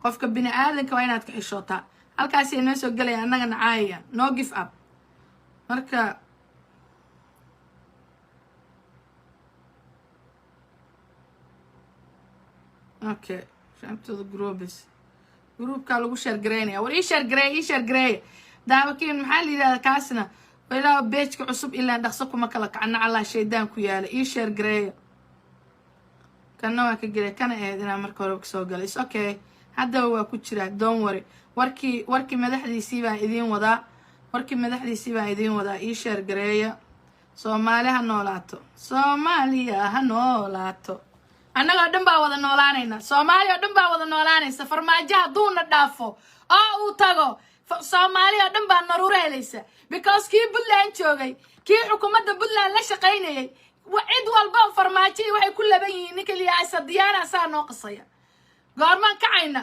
Qofka bini aadanka waa inaad ka xishootaa. Halkaasay noo soo gelaya, annagana caayaya. No give up. Marka okay, to the groups, groupkaa lagu share gareynaya. War ii share gareeya, ii share gareeya. Daawakiin maxaa la yidhahda kaasna? Ilaa page-ka cusub ilaan dhaqso kuma kala kacna. Allah shaydaan ku yaala. Ii share gareeya. Kana waa ka gelay, kana ahayd inaan marka hore kasoo galay. Is okay, haddaba waa ku jiraa. Don't worry. Warkii madaxdiisii baan idiin wadaa, warkii madaxdiisii baan idiin wadaa. Ii share gareeya. Soomaali ha noolaato, Soomaaliya ha noolaato. Annagoo dhan baa wada noolaanayna, Soomaaliya oo dhan baa wada noolaanaysa. Farmaajo hadduuna dhaafo oo uu tago, Soomaaliya oo dhan baa naruuro helaysa, because kii Puntland joogay, kii xukuumadda Puntland la shaqaynayay, cid walba oo Farmaajo waxay ku laban yihiin ninka liyaa Asadiyaana asaa noo qasaya. Goormaan kacayna?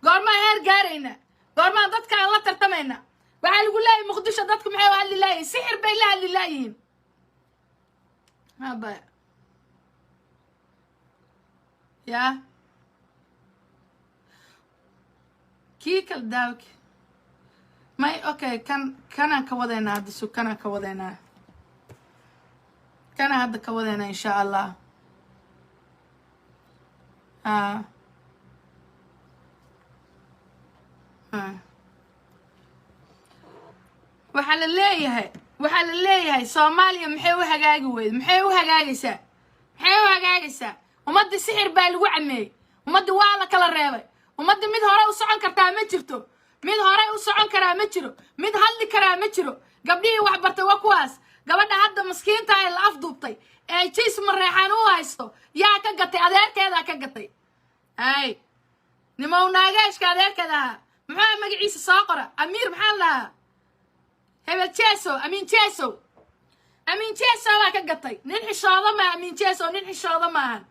Goormaan heer gaarayna? Goormaan dadkaan la tartamayna? Waxaa lagu leeyahay Muqdisho dadku maxay u hadli laayihin? Sixir bay la hadli laayihiin. Haba yaa kii kala daawk may. Okay, kan kanaan ka wadaynaa hadda. Su kanaan ka wadaynaa, kanaan hadda ka wadaynaa, insha Allah. A waxaa la leeyahay Soomaaliya maxay u hagaagi weyda? Maxay u hagaagaysaa? Maxay u hagaagaysaa? Ummaddii sixir baa lagu cameeyey. Ummaddii waa la kala reebay. Ummaddii mid hore u socon kartaa ma jirto, mid hore u socon karaa ma jiro, mid hadli karaa ma jiro. Gabdhihii wax bartay waa kuwaas. Gabadha hadda maskiinta ee la afduubtay ee jiis mareexaan u haysto, yaa ka gatay? Adeerkeedaa ka gatay. Ay nimow naageeshka adeerkeeda ahaa muxuu magaciisa? Soo qora. Amiir maxaa la dhahaa? Hebel Jeso, Amiin Jeso, Amiin Jeso baa ka gatay. Nin xishoodo maaha Amiin Jeso, nin xishoodo maahan.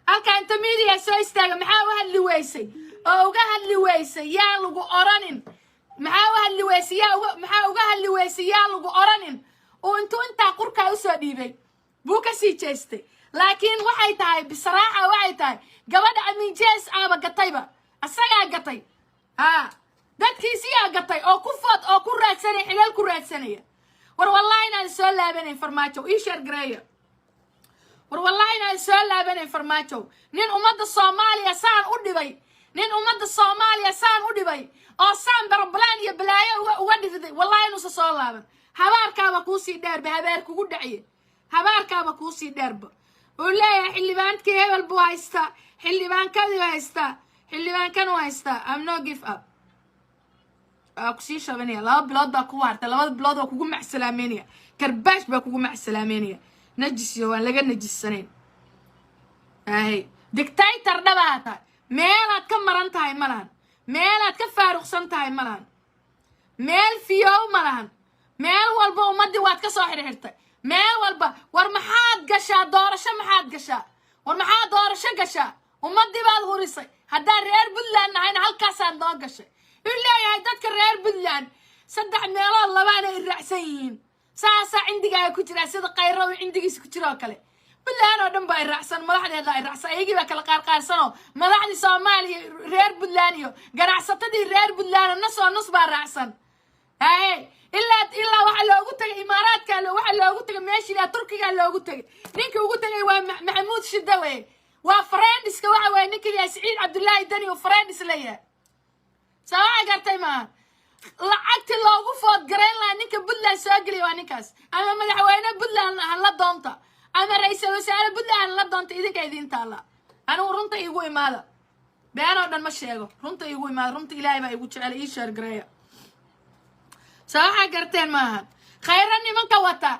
Halkaa inta media soo istaaga, maxaa u hadli weysay oo uga hadli weysay yaa lagu oranin. Maxaa u hadli weysay, yaa uga, maxaa uga hadli weysay yaa lagu oranin. Uu intuu intaa qurkaa usoo dhiibay buu ka sii jeestay. Laakiin waxay tahay bisraaxa, waxay tahay gabadha Amiin Jees aaba gatayba, asagaa gatay. Ha, dadkiisiyaa gatay oo ku food oo ku raadsanaya, xilal ku raadsanaya. War wallahi inaan soo laabanayn Farmaajo. Ii share gareeya. War wallahi inaan soo laabanayn Farmaajo. Nin ummadda Soomaaliya saan u dhibay, nin ummadda Soomaaliya saan u dhibay oo saan barablaan iyo balaayo uga dhirday, wallahi inuusa soo laaban. Habaarkaaba kuusii dheerba, habaar kugu dhaciye, habaarkaaba kuusii dheerba. Uu leeyahay xildhibaankii hebel buu haystaa, xildhibaankadii haystaa, xildhibaankan uu haystaa. Am no give up. Waa kusii shabanaya. 2 bilood baa kugu hartay. 2da bilood waa kugu macsalaameynaya, karbaash baa kugu macsalaameynaya. Najisiyo waan laga najissanayn. Ahay dictator dhabaa tahay. Meelaad ka maran tahay ma lahan, meelaad ka faaruqsan tahay ma lahan, meel fiyow ma lahan. Meel walba ummaddii waad ka soo xirxirtay, meel walba. War maxaad gashaa doorasho? Maxaad gashaa? War maxaad doorasho gashaa? Ummaddii baad hurisay. Haddaan reer Puntland nahayna, halkaasaad noo gashay. Wuxuu leeyahay dadka reer Puntland saddex meelood labaana ay raacsan yihiin. Saasaa cindigaaga ku jiraa, sida Khayro uu cindigiisa ku jira oo kale. Puntland oo dhan ba ay raacsan, madaxdeeda ay raacsan. Ayagii baa kala qaarqaarsanoo madaxdii Soomaaliya reer Puntland iyo ganacsatadii reer Puntland oo nas oo nus baa raacsan. Haye, ilaa waxaa loogu tagay Imaaraadka, waxaa loogu tagay meeshii ilaa Turkiga loogu tagay. Ninka ugu tagay waa Maxamuud Shida weye, waa friendiska. Waxa weye ninka yahay Siciid Cabdullaahi Dani uu friendis leeyahay. Soo waxa gartay maaha? Lacagti loogu foodgarayn lahaa ninka Puntland soo geliya waa ninkaas. Ama madaxweyne Puntland hala doonta ama ra-iisul wasaare Puntland la doonta, idinka idiin taalla. Anigu runta iigu imaada, been oo dhan ma sheego. Runta iigu imaada, runta Ilaahay baa igu jecel. Ii share gareeya. Soo waxaa garteen maaha? Khayro nimanka wata,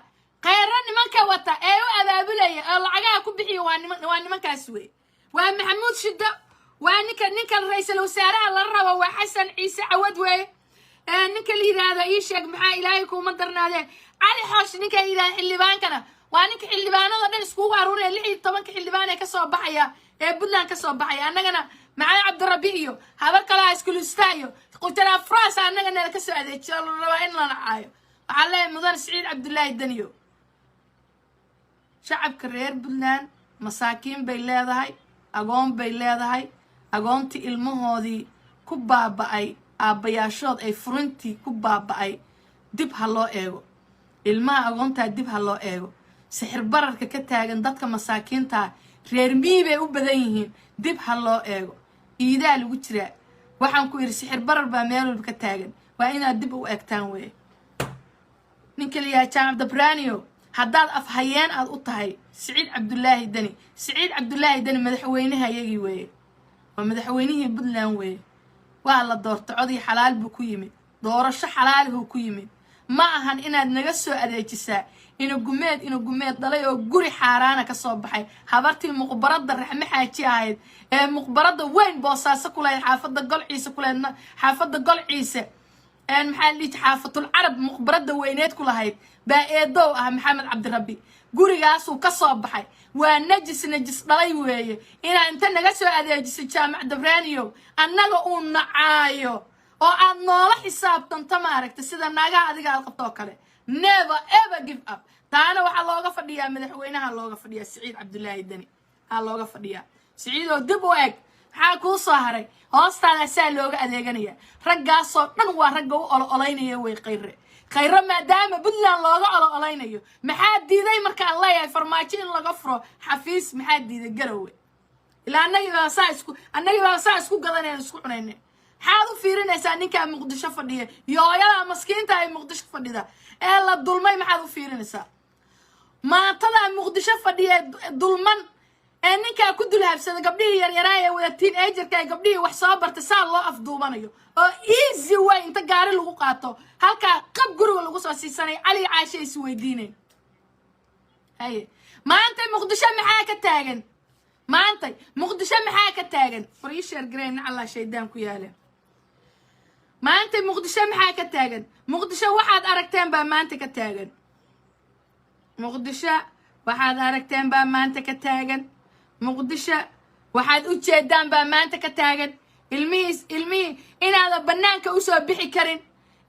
Khayro nimanka wata ee u abaabulaya oo lacagaha ku bixiya waa niman, waa nimankaas wey. Waa Maxamuud Shido, waa ninka ra-iisul wasaaraha la rabo, waa Xasan Ciise Cawad weeye. Ninka la yidhaahdo, ii sheeg, maxaa Ilaahay kuuma darnaadee, Cali Xoosh ninka la yidhahdo, xildhibaankana waa ninka xildhibaanada dhan iskugu aruuraya, 16-ka xildhibaan ee kasoo baxaya ee Puntland kasoo baxaya. Annagana Maxamed Cabdirabi iyo habar kalaa iskulista iyo qujanaa France annaga nala kasoo adeejiyo, la rabaa in lana caayo. Waxaa leeyahay mudan Siciid Cabdullaahi Daniyo, shacabka reer Puntland masaakiin bay leedahay, agoon bay leedahay. Agoontii ilmahoodii Ku baaba-ay aabbayaashood ay furintii ku baaba-ay, dib ha loo eego. Ilmaha agoontaa dib ha loo eego. Sixir bararka ka taagan dadka masaakiintaa, reer miyi bay u badan yihiin, dib ha loo eego. Iidaa lagu jiraa, waxaan ku idhi sixir barar baa meel walba ka taagan, waa inaad dib u eegtaan weye. Ninka la yahay Jaamac Dabranio, haddaad afhayeen aad u tahay Siciid Cabdulaahi Deni, Siciid Cabdulaahi Deni madaxweynaha iyagii weeye, waa madaxweynihii Puntland weeye. Waa la doorta, codii xalaal buu ku yimid, doorasho xalaalihuu ku yimid. Ma ahan inaad naga soo adeejisaa inagumeed, inagumeed dhalay oo guri xaaraana ka soo baxay. Habartii muqbaradda Raxme Xaaji ahayd ee muqbaradda weyn Boosaaso ku lahayd, xaafadda Golciise ku lahayd, xaafadda Golciise, maxaa la dhihi, Xaafatul Carab, muqbaradda weyneed ku lahayd baa eedow ah. Maxamed Cabdirabbi gurigaasuu ka soo baxay. Waa najis, najis dhalay weeye. Inaad inta naga soo adeejiso, Jaamac Dabraniyow, annaga uu nacaayo oo aad noola xisaabtanto, maaragta, sida naagaha adiga aad qabto oo kale. Never ever give up. Taana waxaa looga fadhiyaa madaxweynaha, looga fadhiyaa Siciid Cabdulaahi Deni aa looga fadhiyaa. Siciid oo dib u eg, maxaa kuu soo haray? Hoostaada saa looga adeeganaya. Raggaasoo dhan waa ragga u olo olaynaya wey Khayre. Khayre maadaama Puntland looga olo olaynayo, maxaa diiday markaan leeyahay Farmaajo in laga furo xafiis? Maxaa diiday Garowe? Ilaa annagii baa saa isku gadanayna, isku cunayna. Maxaad u fiirinaysaa ninkaa Muqdisho fadhiya iyo hooyadaa maskiinta ay Muqdisho fadhida ee la dulmay? Maxaad u fiirinaysaa maantadaa Muqdisho fadhiya ee dulman ee ninkaa ku dulhabsada, gabdhihii yaryaraa ee wada teenagerka ee gabdhihii wax soo bartay saa loo afduubanayo oo easy way inta gaari lagu qaato halkaa qab guriga lagu soo siisanaya, Cali Caashe is weydiinayn? Haye, maanta Muqdisho maxaa ka taagan? Maantay Muqdisho maxaa ka taagan? War ii share gareen, nacallaa shaydaan ku yaale. Maanta Muqdisho maxaa ka taagan? Muqdisho waxaad aragteen baa maanta ka taagan. Muqdisho waxaad aragteen baa maanta ka taagan. Muqdisho waxaad u jeedaan baa maanta ka taagan. Ilmihii inaadan bannaanka usoo bixi karin,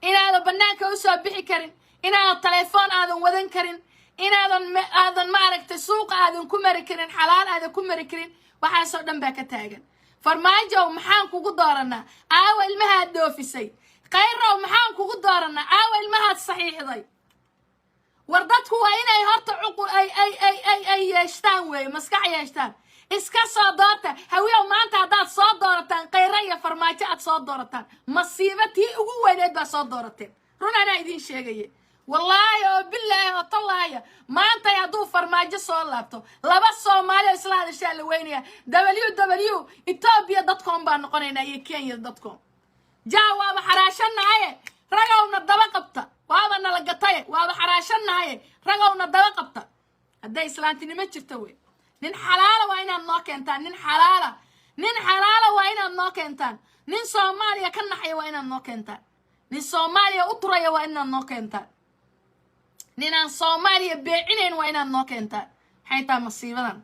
inaadan bannaanka usoo bixi karin, inaadan telefoon aadan wadan karin, inaadan aadan maaragtay suuqa aadan ku mari karin, xalaal aadan ku mari karin, waxaasoo dhan baa ka taagan. Farmaajow, maxaan kugu dooranaa? Aawa ilmahaad dhoofisay? Khayrow, maxaan kugu dooranaa? Aawa ilmahaad saxiixday? War dadku waa inay horta cuqul ay yeeshtaan weeye, maskax yeeshtaan. Iska soo doorta Hawiyow. Maanta haddaad soo doorataan Khayre iyo Farmaajo aad soo doorataan, masiibo tii ugu weyneed baa soo doorateen. Run anaa idiin sheegaya, wallaahi oo bilaahi oo tallaaya, maantay hadduu Farmaajo soo laabto, laba Soomaali oo isla hadashaa la weynaya. www.ethiopia.com baan noqonaynaa iyo kenya.com. Jaa, waaba xaraashanahaye, ragowna daba qabta. Waaba nala gataye, waaba xaraashanahaye, ragowna daba qabta. Hadday islaantinimo jirto wey, nin xalaala waa inaad noo keentaan. Nin xalaala, nin xalaala waa inaad noo keentaan. Nin Soomaaliya ka naxaya waa inaad noo keentaan. Nin Soomaaliya u turaya waa inaad noo keentaan. Ninaan Soomaaliya beecinayn waa inaad noo keentaan. Maxay taha masiibadan?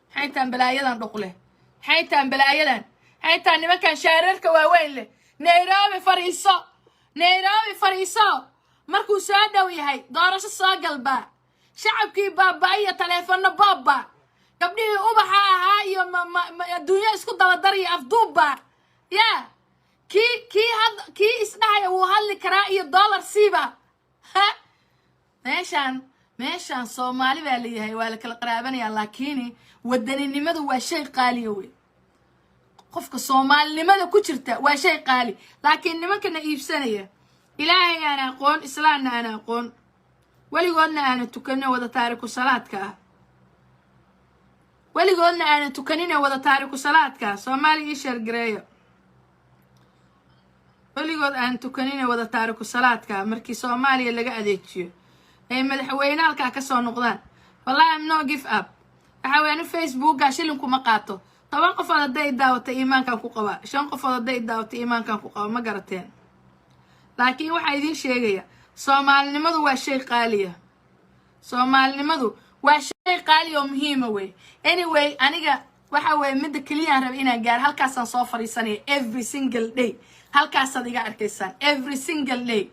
Maxay tahan balaayadan dhuqleh? Maxay tahan balaayadan? Maxay tahan nimankan shaararka waaweyn leh? Nairobi fariiso, Nairobi fariiso. Markuu soo dhow yahay doorasho soo galbaa, shacabkii baaba iyo taleefano boobba, gabdhihii ubaxa ahaa iyo adduunyo isku dabadar iyo afduubba. Yaa kii had kii isdhahaya wuu hadli karaa iyo dollar siiba. Ha, meeshaan Soomaali baa layahay, waa la kala qaraabanayaa, laakiin wadaninimadu waa shay qaaliya wey. Qofka soomaalinimada ku jirta waa shay qaali, laakiin nimankana iibsanaya, Ilaahay aan aqoon, Islaamna aan aqoon, weligoodna aana tukanin, wada taariku salaadka ah, weligoodna aana tukanine, wada taariku salaadka ah. Soomaaliya ii share gareeyo. Weligood aan tukanine, wada taariku salaadka ah, markii Soomaaliya laga adeejiyo ay madaxweyne halkaa kasoo noqdaan. Wallahi, am no give up. Waxa weya, ani Facebooka shilinkuma qaato. 10 qofood hadday daawatay, iimaankan ku qabaa. 5 qofood hadday daawatay, iimaankan ku qaba. Ma garateen? Laakiin waxaa idiin sheegaya, soomaalinimadu waa shay qaaliya. Soomaalinimadu waa shay qaali oo muhiima wey. Anyway, aniga waxa weeye midda keliyaan raba inaan gaaro, halkaasaan soo fadhiisanaya every single day. Halkaasaad iga arkaysaan every single day.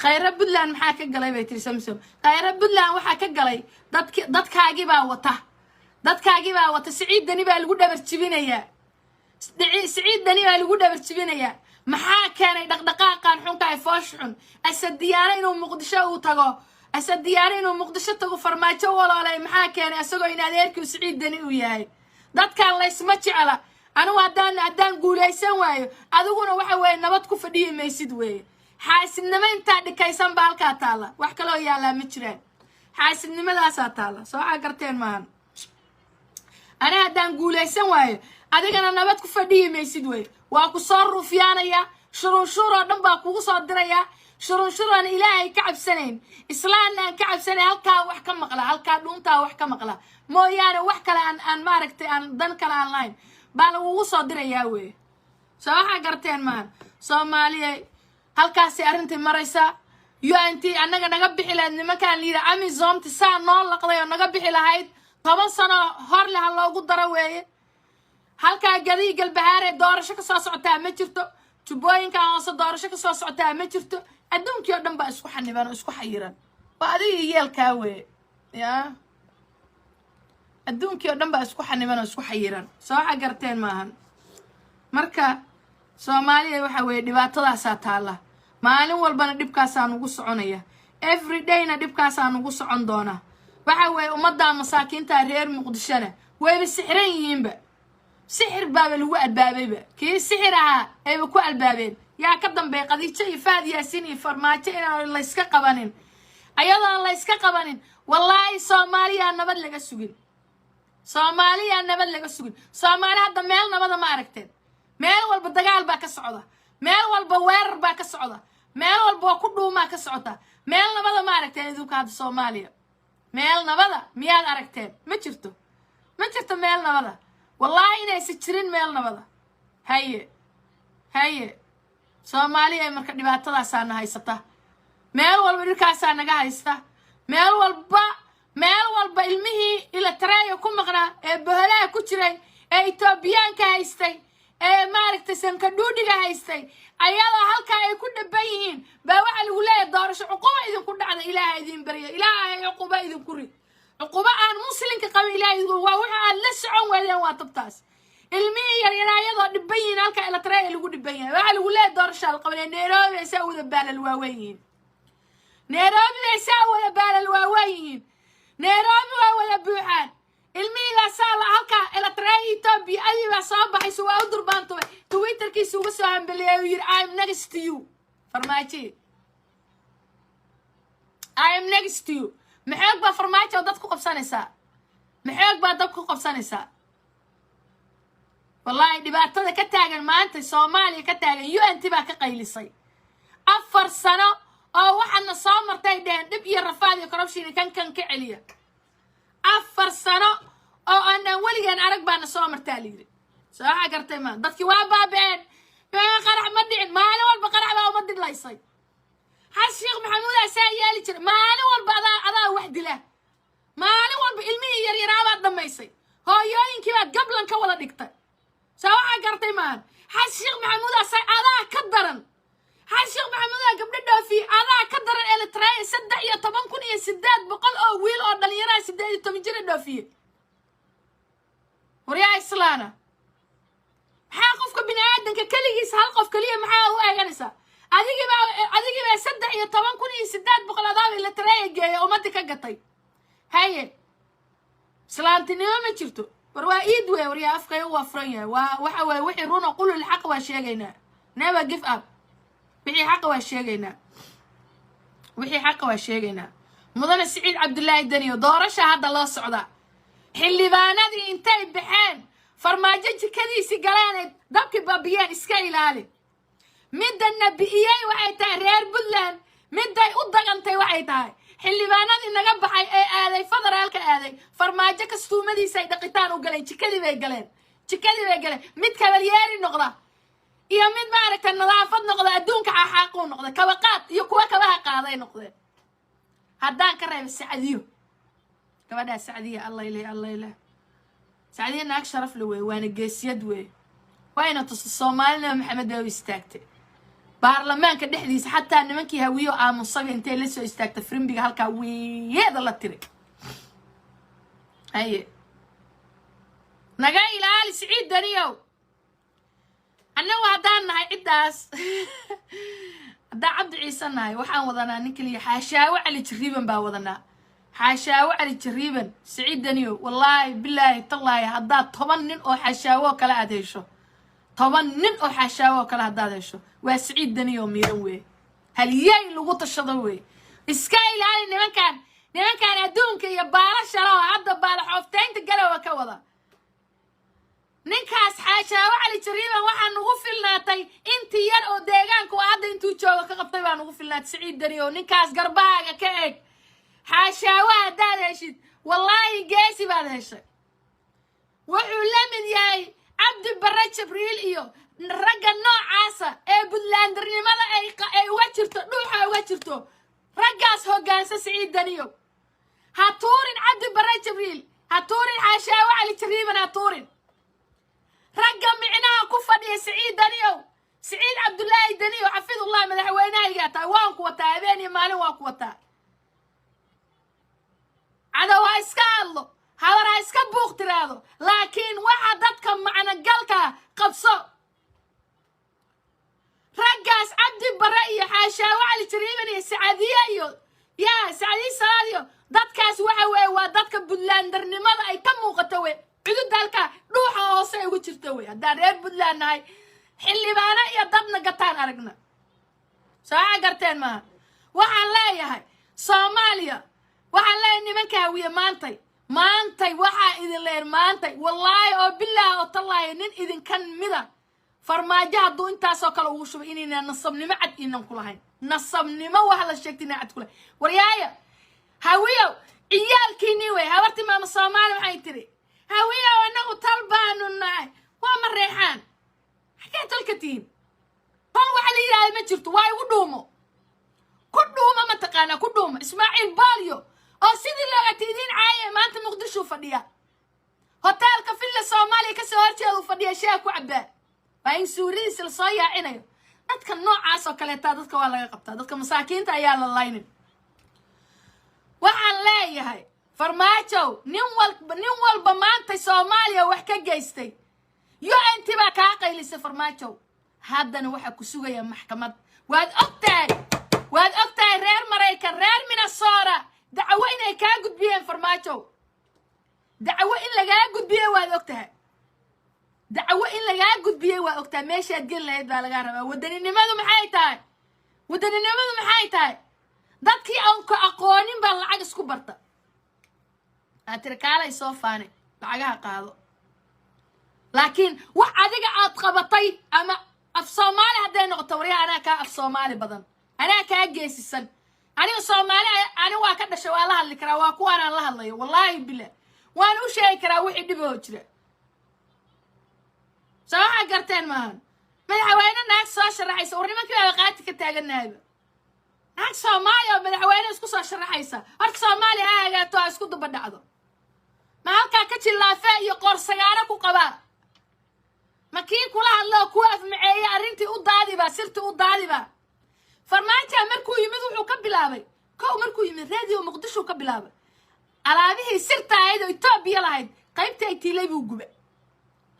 Khayra Puntland maxaa ka galay, bay tiri Samsom. Khayra Puntland waxaa ka galay, dadkaagii baa wata, dadkaagii baa wata. Siciid Deni baa lagu dhabar jibinayaa. Siciid Dani baa lagu dhabar jibinayaa. Maxaa keenay dhaqdhaqaaqan xunka ay foosh xun? Asadiyaano inuu Muqdisho uu tago, Asadiyaano inuu Muqdisho tago, Farmaajo u ololay, maxaa keenay, isagoo in adeerkii Siciid Dani uu yahay? Dadkan laysma jecla. Anigu haddaan guulaysan waayo, adiguna waxa weeye nabad ku fadhiyi maysid weeye. Xaasidnimo intaa dhikaysan ba halkaa taalla. Wax kaloo yaallaa ma jiraan, xaasidnimadaasaa taalla. Soo waxaa garteen maahan? Ani haddaan guulaysan waayo, adigana nabad ku fadhiyi maysid wey. Waa ku soo ruufyaanaya, shurunshuur oo dhan baa kugu soo diraya, shurunshuur aan Ilaahay ka cabsanayn, Islaamna aan ka cabsanayn. Halkaa wax ka maqla, halkaa dhuuntaa wax ka maqla mooyaane, wax kale aan maaragtay, aan dan kale aan lahayn baa lagugu soo dirayaa wey. Soo waxaa garteen maahan? Soomaaliya halkaasay arrintai maraysaa. UNT annaga naga bixi lahayd, nimankaan layidhi AMISOMti saa noo laqday oo naga bixi lahayd, 10 sano hor leh ha loogu daro weeye. Halkaa Gadii Galbahaaree doorasho ka soo socotaa ma jirto, Jubbooyinka hoose doorasho ka soo socotaa ma jirto. Adduunkii oo dhan baa isku xaniban oo isku xayiran. Waa adiga yeelkaa weeye ya. Adduunkii oo dhan baa isku xaniban oo isku xayiran. Soo waxa garteen maahan? Marka Soomaaliya waxa weeye dhibaatadaasaa taalla. Maalin walbana dhibkaasaa nugu soconaya, every dayna dhibkaasaa nugu socon doona. Waxa weeye ummaddaa masaakiinta reer Muqdishona wayba sixran yihiinba, sixir baaba lagu albaabayba. Kii sixir ahaa ayba ku albaabeen. Yaa ka dambeey? Qadiijo iyo Fahad Yaasiin iyo Farmaajo inaan layska qabanin, ayadoon layska qabanin, wallaahi Soomaaliyaa nabad laga sugin, Soomaaliyaa nabad laga sugin. Soomaali hadda meel nabada ma aragteen. Meel walba dagaal baa ka socda, meel walba weerar baa ka socda, meel walba waa ku dhuumaa ka socota. Meel nabada ma aragteen idinku hadda Soomaaliya? Meel nabada miyaad aragteen? Ma jirto, ma jirto meel nabada. Wallaahi inaysa jirin meel nabada. Haye, haye, Soomaaliya marka dhibaatadaasaa na haysata. Meel walba dhirkaasaa naga haysta. Meel walba, meel walba ilmihii Ilatareeya ku maqnaa ee boholaha ku jiray ee Etoobiyaanka haystay ee maaragtay sankadhuudhiga haystay, ayadoo halkaa ay ku dhaban yihiin baa waxaa lagu leeyahay doorasho. Cuquba idinku dhacda, Ilaaha idin barya, Ilaahay cuquba idinku rid, cuquba aan Muslimka qabin Ilahay idinku. Waa waxa aad la socon weydeen, waa tabtaas. Ilmihii yaryaraa ayadoo dhiban yihiin halkaa Ilatareeya lagu dhiban yahay, waxaa lagu leeyahay doorashaa la qabanaya. Nairobi bay saa wada baalal waaweyn yihiin, Nairobi bay saa wada baalal waaweyn yihiin, Nairobi waa wada buuxaan ilmihiibaa la halkaa Elatareya Etoobiya. Abiy baa soo baxayso, waa u durbaantumay, Twitterkiisa uga soo hambeliyay, uu yidhi, "I'm next to you, Farmaajo, I am next to you." Maxoog baa Farmaajo oo dad ku qabsanaysaa? Maxoog baa dad ku qabsanaysaa? Wallaahi dhibaatada ka taagan maanta Soomaaliya ka taagan, UNT baa ka qaylisay 4 sano oo waxaadna soo martay dheheen dhib iyo rafaad iyo corruption kan ka celiya. 4 sano oo aanan weligeen arag baana soo martaa la yidhi. Soo waxaa gartay ma? Dadkii waa baaba'een. Qarax ma dhicin? Maalin walba qarax baa uma didlaysay. Xasan Sheekh Maxamuud asaa yeeli jiray. Maalin walba adaa wax dila, maalin walba ilmihii yaryaraabaad dhammaysay, hooyooyinkii baad gablan ka wada dhigtay. Soo waxaa gartay maahan? Xasan Sheekh Maxamuud asaa adaa ka daran. Xasan Sheekh Maxamuud aa gabdho dhoofiye, adaa ka daran. Elitreya 13,800 oo wiil oo dhalinyaraha 18 jira dhoofiye. Waryaa islaana, maxaa qofka bini aadanka keligiis, hal qof keliya maxaa u eeganaysaa? Adigibaa 13,800 adaaba Elitreya geeya, ummadii ka gatay. Haye, islaantinimo ma jirto. War waa iid wey. Waryaa, afkaya waa furan yahay. Waa waxa weye wixii runa, qulul xaq waa sheegaynaa. Never give up. Wixii xaqa waa sheegaynaa, wixii xaqa waa sheegaynaa. Mudane Siciid Cabdulaahi Daniyo, doorasha hadda loo socdaa. Xildhibaanadii intay baxeen Farmaajo jikadiisii galeen, dabkii baabiyeen. Iska ilaali. Midda bi'iyey waxay tahay reer Puntland, midday u dagantay waxay tahay xildhibaanadii naga baxay ee aaday federaalka aaday, Farmaajo kastuumadiisa ay dhaqitaan u galeen, jikadii bay galeen, jikadii bay galeen. Mid kabalyeeri noqda iyo mid maaragtay nadaafad noqda, adduunka xaaxaaquu noqda, kabaqaad iyo kuwa kabaha qaaday noqdeen. Haddaan ka reeba Sacdiyo, gabadhaa Sacdiya, Allah ileh, Allah ileh, Sacdiya naag sharaf le wey, waana geesiyad wey, wayna tusta Soomaalina. Maxamed bay u istaagtay baarlamaanka dhexdiisa, xataa nimankii Hawiyo aamusaga intay la soo istaagtay frimbiga halkaa wiyeeda la tiri. Haye, naga ilaali Siciid Daniyow. Annagu haddaan nahay ciddaas, haddaan Cabdi Ciise nahay, waxaan wadanaa nin keliya, Xaashaawo Cali Jariiban baa wadanaa. Xaashaawo Cali Jariiban, Siciid Daniyo, wallaahi, bilaahi, tallaahi, haddaad 10 nin oo xaashaawo kale aad hesho, 10 nin oo xaashaawo kale haddaad hesho, waa Siciid Daniyo miiran weeye, halyey lagu tashado weeye. Iska ilaali nimankan, nimankan adduunka iyo baalasha oo hadda baala xoofteynta galowa ka wada. Ninkaas Xaashaawo Cali Jariiban waxaa nugu filnaatay intii yar oo deegaanku hadda intuu joogo ka qabtay baa nugu filnaatay. Siciid Daniyo, ninkaas garbahaaga ka eeg. Xaashaawo haddaad heshid, wallaahi geesi baad heshay. Wuxuu la mid yahay Cabdi Barre Jibriil iyo ragga noocaasa ee Puntlandernimada ay uga jirto, dhuuxa uga jirto. Raggaas hoggaansa. Siciid Daniyo, ha tuurin Cabdi Barre Jibriil, ha tuurin Xaashaawo Cali Jariiban, ha tuurin ragga micnaha ku fadhiya. Siciid Daniyow, Siciid Cabdullaahi Daniyow, xafidullah, madaxweynahaygaa tahay, waan ku wataa, habeen iyo maalin waan ku wataa. Cadow ha iska hadlo, habar ha iska buuq tiraahdo, laakiin waxa dadka macnogalka qabso. Raggaas Cabdi Bare iyo Xaashaawo Cali Jariiban iyo Sacadiye iyo yaa Sacadiye Salaad iyo dadkaas waxa weeye waa dadka Puntlandernimada ay ka muuqato wey, cududda halkaa dhuuxa hoose ay ugu jirto wey. Haddaan reer Puntland nahay, xildhibaano iyo dadna gataan aragna. Soo garteen maaha? Waxaan leeyahay Soomaaliya, waxaan leeyahay nimanka Hawiye, maantay, maantay waxaa idin leer maantay, wallaahi oo bilaahi oo tallaahi, nin idinkan mida Farmaajo hadduu intaasoo kale ugu shubay, inayna nasabnimo cad inan ku lahayn, nasabnimo wax la sheegtay inaan cad ku lahayn. Waryaaya Hawiyow, ciyaalkiinii wey. Habartii maama Soomaali waxay tiri, "Hawiyow, annagu tal baanu nahay." Waa Mareexaan, xagee tolka tihiin? Tol waxa la yidhahda ma jirto. Waa igu dhuumo, ku dhuuma, mataqaanaa, ku dhuuma. Ismaaciil Boolyo oo sidii loogatay idiin caaye, maanta Muqdishuu fadhiya, hoteelka Villa Soomaaliya kasoo horjeeda uu fadhiya, shaah ku cabbaa. Waa in suuridiisa lasoo yaacinayo. Dadka noocaas oo kaleetaa dadka waa laga qabtaa, dadka masaakiinta ayaa la laynin. Waxaan leeyahay Farmaajow, nin walba, nin walba maanta Soomaaliya wax ka geystay, UN t baa kaa qaylisay. Farmaajow, haddana waxaa ku sugaya maxkamad. Waad og tahay, waad og tahay, reer Maraykan, reer Minnesota dacwo inay kaa gudbiyeen. Farmaajow, dacwo in lagaa gudbiye waad og tahay, dacwo in lagaa gudbiyey waa og tahay. Meeshaad geli lahayd baa lagaa rabaa. Wadaninimadu maxay tahay? Wadaninimadu maxay tahay? Dadkii aan ku aqoonin baa lacag isku barta. Aad tiri, "Kaalay soo faane, lacagaha qaado." Laakiin wax adiga aad qabatay ama af Soomaali hadday noqoto, waryaa, anaa kaa af Soomaali badan, anaa kaa geesisan. Aniga Soomaali ani waa ka dhashay, waa la hadli karaa, waa kuwaanaan la hadlayo. Wallaahi bila waan u sheegi karaa wixii dhiboo jira. Soo waxaa garteen maahan? Madaxweyne naag soo sharaxaysa, war nimankii baaba qaati ka taaganahayba. Naag Soomaaliya oo madaxweyne isku soo sharaxaysa, horta Soomaaliya ha hagaato, ha isku daba dhacdo. Ma halkaa ka jillaafee iyo qoorsagaaro ku qabaa? Ma kii kula hadloo kuu afmaceeye arrintii u daadiba, sirtii u daadiba? Farmaaja markuu yimid wuxuu ka bilaabay kow, markuu yimid Radio Muqdishuu ka bilaabay. Alaabihii sirta ahayd oo Etoobiya lahayd qaybtii ay tiilay buu guba.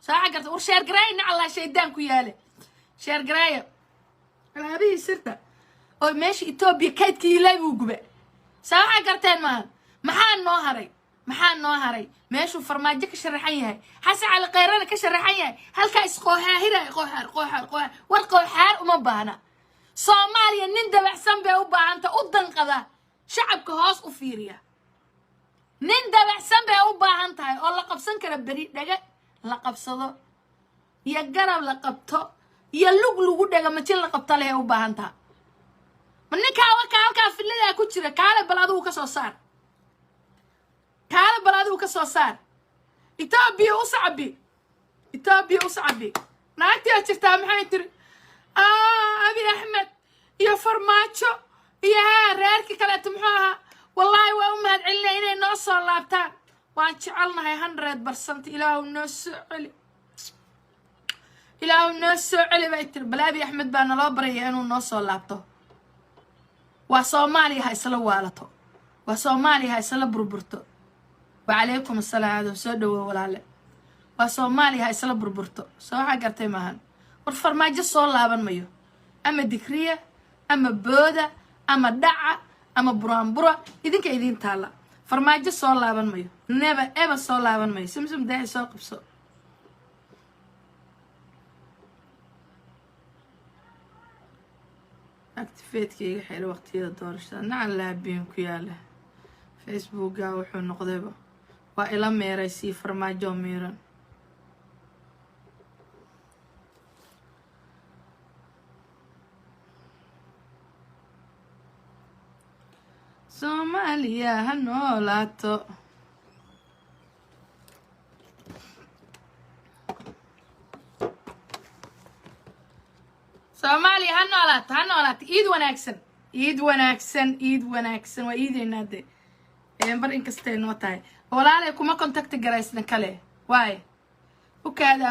Soo garta? War share gareeya, nacallaa shaydaan ku yaale, share gareeya. Alaabihii sirta oo meesha Etoobiya kaydka yiilay buu guba. Saa waxaa garteen maaha? Maxaa noo haray? Maxaa noo haray? Meeshuu Farmaajo ka sharaxan yahay, Xasan Cali Khayrana ka sharaxan yahay, halkaa isqooxaahira, qooxaar, qooxaar, qooxaar. War qooxaar uma baahna Soomaaliya. Nin dabacsan bay u baahanta, u danqada shacabka, hoos u fiiriya. Nin dabacsan bay u baahan tahay oo la qabsan kara, beri dhaga la qabsado iyo garab la qabto iyo lug lagu dhega, majin la qabto leh u baahan taha. Ma ninkaa warkaa halkaa filladaa ku jira? Kaale bal adigu ka soo saar, kaale bal adigu ka soo saar. Etoobiya u sacabi, Etoobiya u sacabi. Naagtii oo jirtaa maxay tiri? Abi Axmed iyo Farmaajo iyo haa reerkii kaleeto muxuu ahaa, wallaahi waa u mahad celinaya inay noo soo laabtaan. Waan jecelnahay 100%. Ilaahu noo soo celi, Ilaahu noo soo celi, bay tiri. Bal Abi Axmed baa naloo baraya inuu noo soo laabto. Waa Soomaaliya ha isla waalato, waa Soomaaliya ha isla burburto. Wacalaykum assalaam, adow soo dhawow walaale. Waa Soomaaliya ha isla burburto. Soo waxaa gartay maahan? War Farmaajo soo laaban mayo. Ama digriya, ama booda, ama dhaca, ama buraanbura, idinka idiin taalla. Farmaajo soo laaban mayo, never ever soo laaban mayo. Samsam Daaci, soo qabso. Activate-ka iga xiro waqtiyada doorashada. Nacan laabiin ku yaala Facebooka wuxuu noqdayba waa ila meeray sii Farmaajo miiran. Soomaaliya ha noolaato. Soomaaliya ha noolaato, ha noolaato. Iid wanaagsan, iid wanaagsan, iid wanaagsan. Waa iideynaa de bar inkastay noo tahay. Walaalay, kuma contact garaysna kale waay. U kaadi,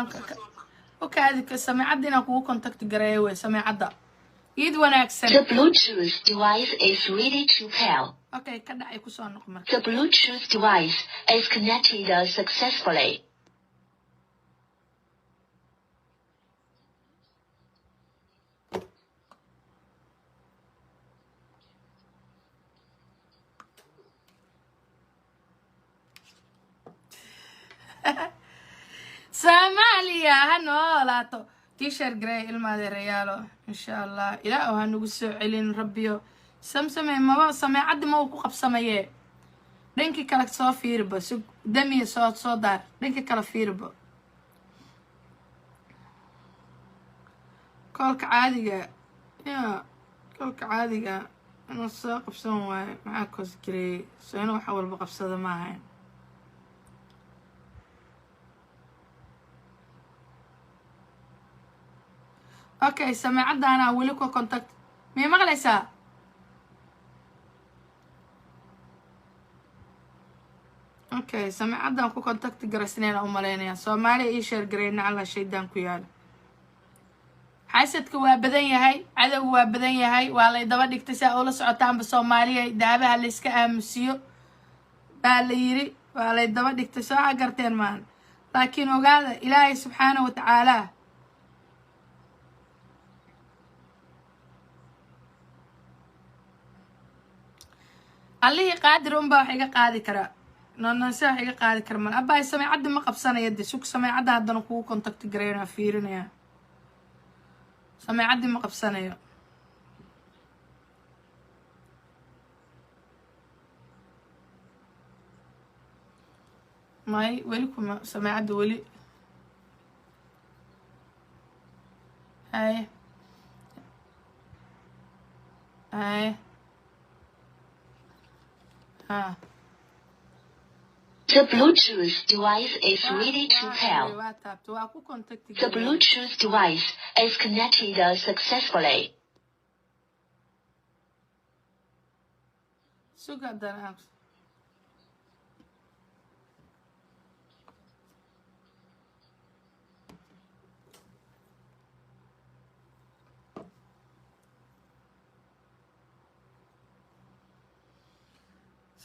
u kaadi sameecadda inaan kugu contact gareeyo wey sameecadda. Iid wanaagsan. The Bluetooth device is ready to pair. Okay, ka dhacay, kusoo noq marka. The Bluetooth device is connected successfully. Soomaaliya ha noolaato. Tii share gareey, ilmaadeerayaalo. Insha Allah ilaa ha nagu soo celin rabbiyo. Samsame, maba sameecaddi ma uu ku qabsamaye. Dhankii kale soo fiiriba, sug, damiya, soo daar, dhanka kale fiiriba. Koolka caadiga ya, koolka caadiga inuu soo qabsan waayo. Maxaa koos gareeyey? Soo inuu wax walba qabsado ma ahayn. Okay, sameecaddaanaa weli ku contact. Miyay maqlaysaa? Okay, sameecaddan ku contact garaysnayna u malaynaya. Soomaaliya ii share gareyna alla shaydaan ku yaalo. Xasadka waa badan yahay, cadowga waa badan yahay, waa lay daba dhigtay saa ula socotaanba. Soomaaliya, daabaha layska aamusiyo baa la yiri, waa lay daba dhigtay. Soo garteen maahan, laakiin ogaada, Ilaahay subxaana wa tacaala Allihii qaadir unbaa wax iga qaadi karaa. Noonase wax iga qaadi kara mal. Abbaay, sameecadda ma qabsanaya de. Sug, sameecadda haddana kugu contact gareyna, fiirinaya. Sameecaddii ma qabsanayo. May, weli kuma sameecadda weli. Haye, haye, ha. The Bluetooth device is ready to pair. Waa taabto, waa ku contact. The Bluetooth device is connected successfully. Sug haddana aan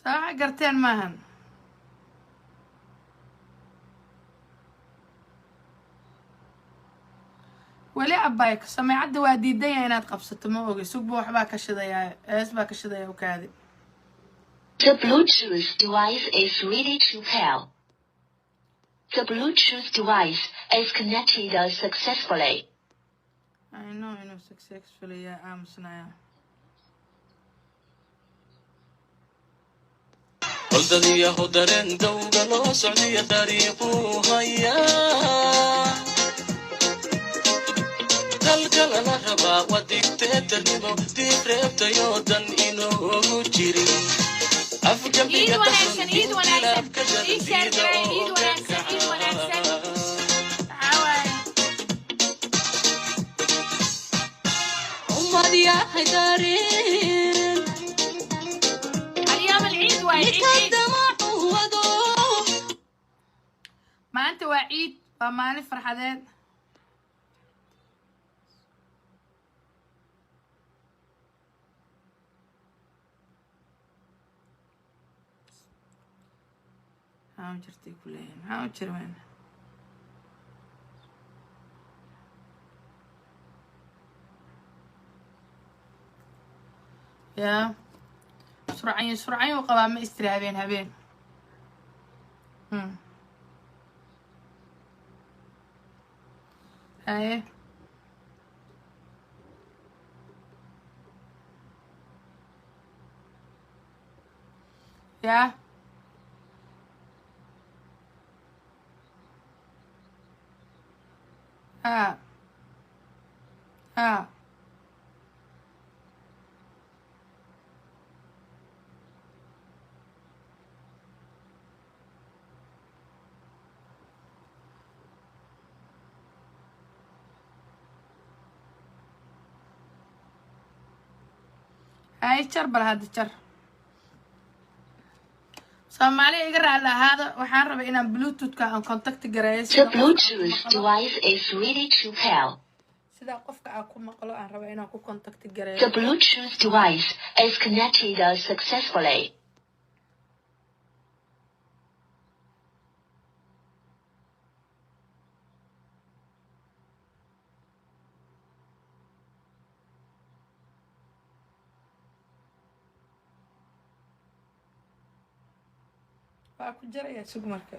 saaxa garteen maahan. Weli abay sameecadda waa diidan yahay inaad qabsato. Ma ogi, sugba, waxbaa ka shidayaa, ees baa ka shidaya, ukaadi. The Bluetooth device is ready to pair. The Bluetooth device is connected successfully. I know inuu successfully yahay, aamusnaya. Holdadiyahu dareen dowga loo socdiya dariiquu hayaa, dalka lala rabaa waa digteetarnimo diib reebtayo dan inoogu jirin. Iid wanaagsan, iid wanaagsan. Ii share garay, iid wanaagsan, iid wanaagsan. Maxaa waaye? Ummad yahay dareen. Ayaam alciid waaye, ciid, midka ciid. Damacu wado. Maanta waa ciid, waa maalin farxadeed. Maxaa u jirtay ku leeyahay? Maxaa u jira? Yaa surcanyo surcanyo qabaa, ma istiri habeen habeen. Haye, yaa ha ha. Hay, jar bal hadda jar. Soomaaliya, iga raalli ahaada, waxaan rabay inaan Bluetoothka aan contact gareeyo The sida qofka aan ku Bluetooth maqlo. device is ready to pair. Sida qofka aan ku maqlo aan rabay inaan ku contact The gareeyo. Bluetooth device is connected successfully. Waa ku jaraya, sug marka.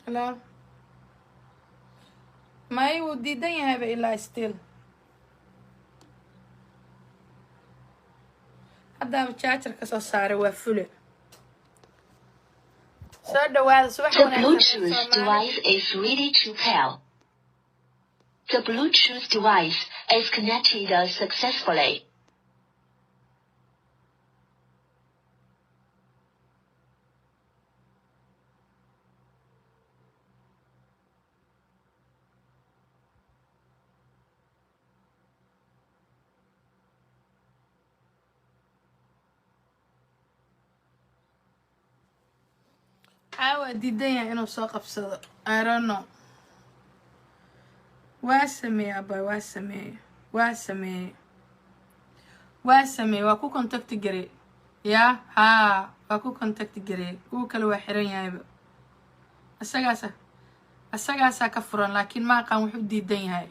Hello, may wuu diidan yahayba ilaa still haddaaba charger ka soo saaray, waa fule. Soo dhawaada, subax The wanaagsan reer Bluetooth Soomaali. device is ready to pair. The Bluetooth device is connected successfully. Caawa diidan yahay inuu soo qabsado. I don't know. Waa sameeyey abay, waa sameeyey, waa sameeyey, waa sameeyey, waa ku contact garey. Yaa haa, waa ku contact garey. Kuwa kale waa xiran yahayba, isagaasa isagaasaa ka furan, laakiin ma aqaan wuxuu diidan yahay.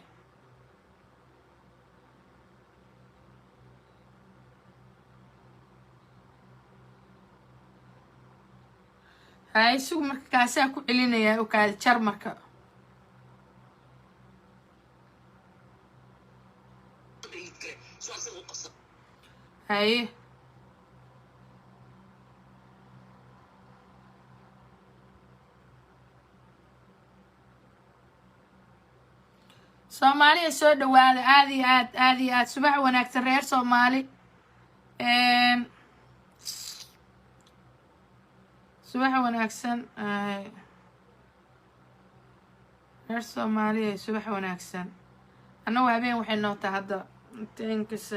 Hay, isugu marka kaasaa ku celinayaa, okaada jar marka. Haye. Soomaaliya, soo dhawaada, aada iyo aad, aada iyo aad. Subax wanaagsan reer Soomaali. Subax wanaagsan reer Soomaaliya, subax wanaagsan. Annagu habeen waxay noo tahay hadda. Thanks.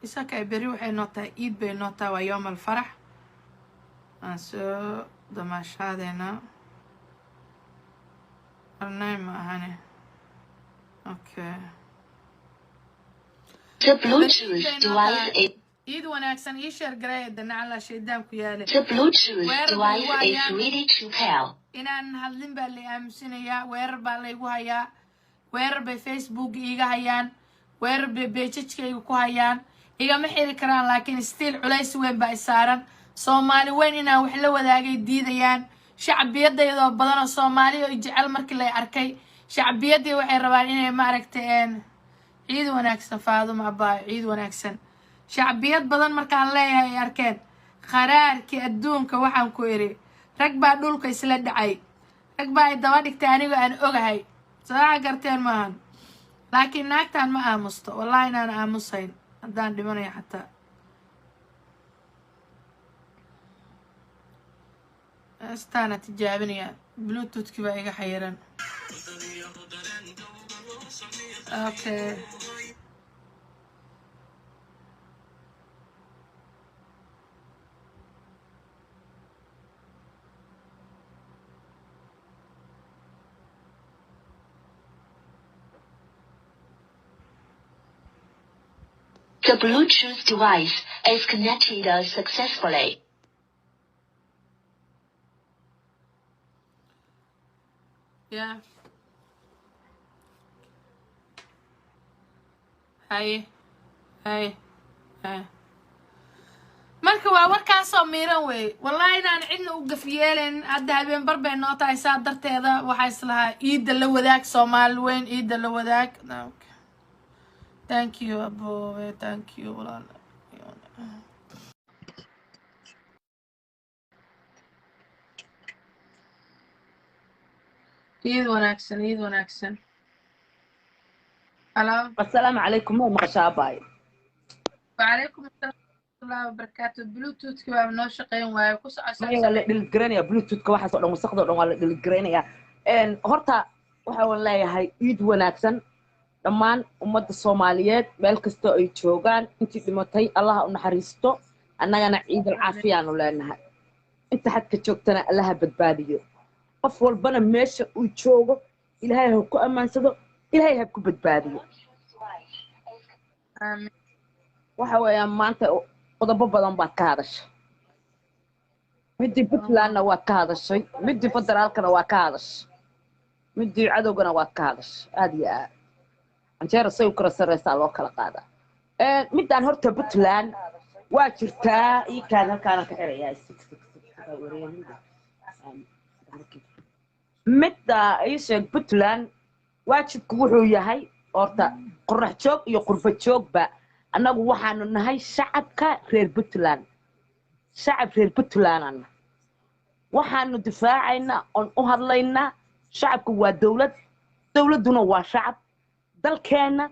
Isaka beri waxay noo tahay, iid bay noo tahay, waa yoom alfarax, aan soo damaashaadeynaa. Arnay ma ahane. Okay. The Beri iid Bluetooth bay noo device tahay. is Iid wanaagsan, ii share gareeya, danacala shaydaan ku yaale. The Bluetooth Weerar bay device igu is hayaan. ready to pair. Inaan hadlin baa lay aamusinayaa. Weerar baa laygu hayaa, weerar bay Facebook iiga hayaan, weerar bay pages-kayga ku hayaan. Igama xiri karaan, laakiin still culays weyn baa isaaran. Soomaali weyn inaan wax la wadaagay diidayaan. Shacbiyadaydoo badan oo Soomaali oo jecel markii lay arkay, shacbiyaddii waxay rabaan inay maaragtay ciid wanaagsan, Faaduma abaayo, ciid wanaagsan. Shacbiyad badan markaan leeyahay ay arkeen qaraarkii adduunka, waxaan ku idhi rag baa dhulka isla dhacay, rag baa ay daba dhigtay anigoo aan ogahay. Soo garteen maahan, laakiin naagtaan ma aamusto, wallahi inaan aamusayn haddaan dhimanayo xataa. Astaana tijaabinaya, Bluetoothkii baa iga xayiran. Okay. The The Bluetooth device is connected successfully. Yeah. Haye, haye, haye. Marka waa warkaasoo miiran wey. Wallahi inaan cidna u gafyeelin. Hadda habeen bar bay noo tahay, saa darteeda waxaa islahaa iidda la wadaag Soomaali weyn, iidda la wadaag. Okay. Thank you, aboowe. Thank you, walaal. Iid wanaagsan, iid wanaagsan. Halo. Asalaamu calaykum, ma maqashaa abaay? Wacalaykum asalaam waraxmatullahi wabarakaatu. Bluetoothki waa noo shaqeyn waaye, ku soco. Maya, waa la dhiligaraynaya Bluetoothka, waxaas oo dhan, wasaqda oo dhan waa la dhiligaraynaya. Horta waxa waan leeyahay iid wanaagsan dhammaan ummadda Soomaaliyeed meel kasta ay joogaan. Intii dhimatay Allaha u naxariisto, annagana ciidal caafiyaanu leenahay. Inta xadka joogtana Allaha badbaadiyo. Qof walbana meesha uu joogo Ilaahay ha ku ammaansado, Ilaahay ha ku badbaadiyo. Aamin. Waxa weeyaan maanta qodobo badan baad ka hadashay. Midii Puntlandna waad ka hadashay, midii federaalkana waa ka hadashay, midii cadowgana waad ka hadashay. Aad iyo aad canjeera say u kala sarreysaa loo kala qaadaa. Midaan horta Puntland waa jirtaa iikaan halkaana ka xirayaa. Midda ii sheeg, Puntland waajibku wuxuu yahay horta qorax joog iyo qurbo joogba annagu waxaanu nahay shacabka reer Puntland, shacab reer Puntland anna waxaanu difaacaynaa oon u hadlaynaa. Shacabku waa dowlad, dowladduna waa shacab. Dalkeenna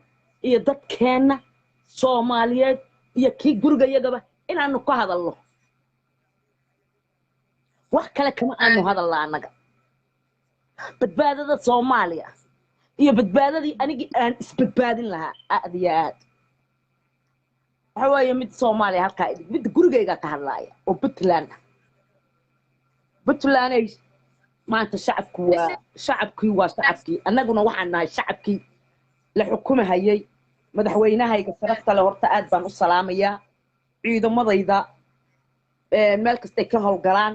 iyo dadkeenna Soomaaliyeed iyo kii gurigayagaba inaanu ka hadalno, wax kale kama aanu hadalna annaga. Badbaadada Soomaaliya iyo badbaadadii anigii aan isbadbaadin lahaa aad iyo aad waxa weeye mid Soomaaliya halkaa idhig, midda gurigayga ka hadlaaya oo Puntland ah. Puntlanday maanta shacabku waa shacabkii, waa shacabkii, annaguna waxaan nahay shacabkii la xukumahayay. Madaxweynahayga sharafta leh horta aad baan u salaamayaa. Ciidamadayda meel kastay ka howlgalaan,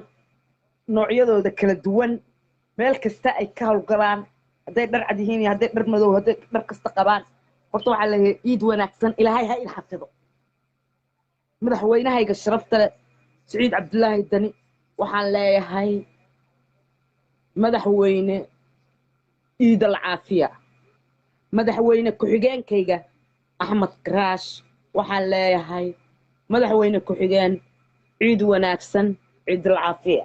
noocyadooda kala duwan, meel kasta ay ka howlgalaan, hadday dhar cad yihiin iyo hadday dhar madow, hadday dhar kasta qabaan, horta waxaa leeyahay iid wanaagsan, Ilaahay ha in xafido. Madaxweynahayga sharafta leh Siciid Cabdulaahi Dani waxaan leeyahay madaxweyne ciid alcaafiya. Madaxweyne ku-xigeenkayga Axmed Karaash waxaan leeyahay madaxweyne ku-xigeen ciid wanaagsan, ciid alcaafiya.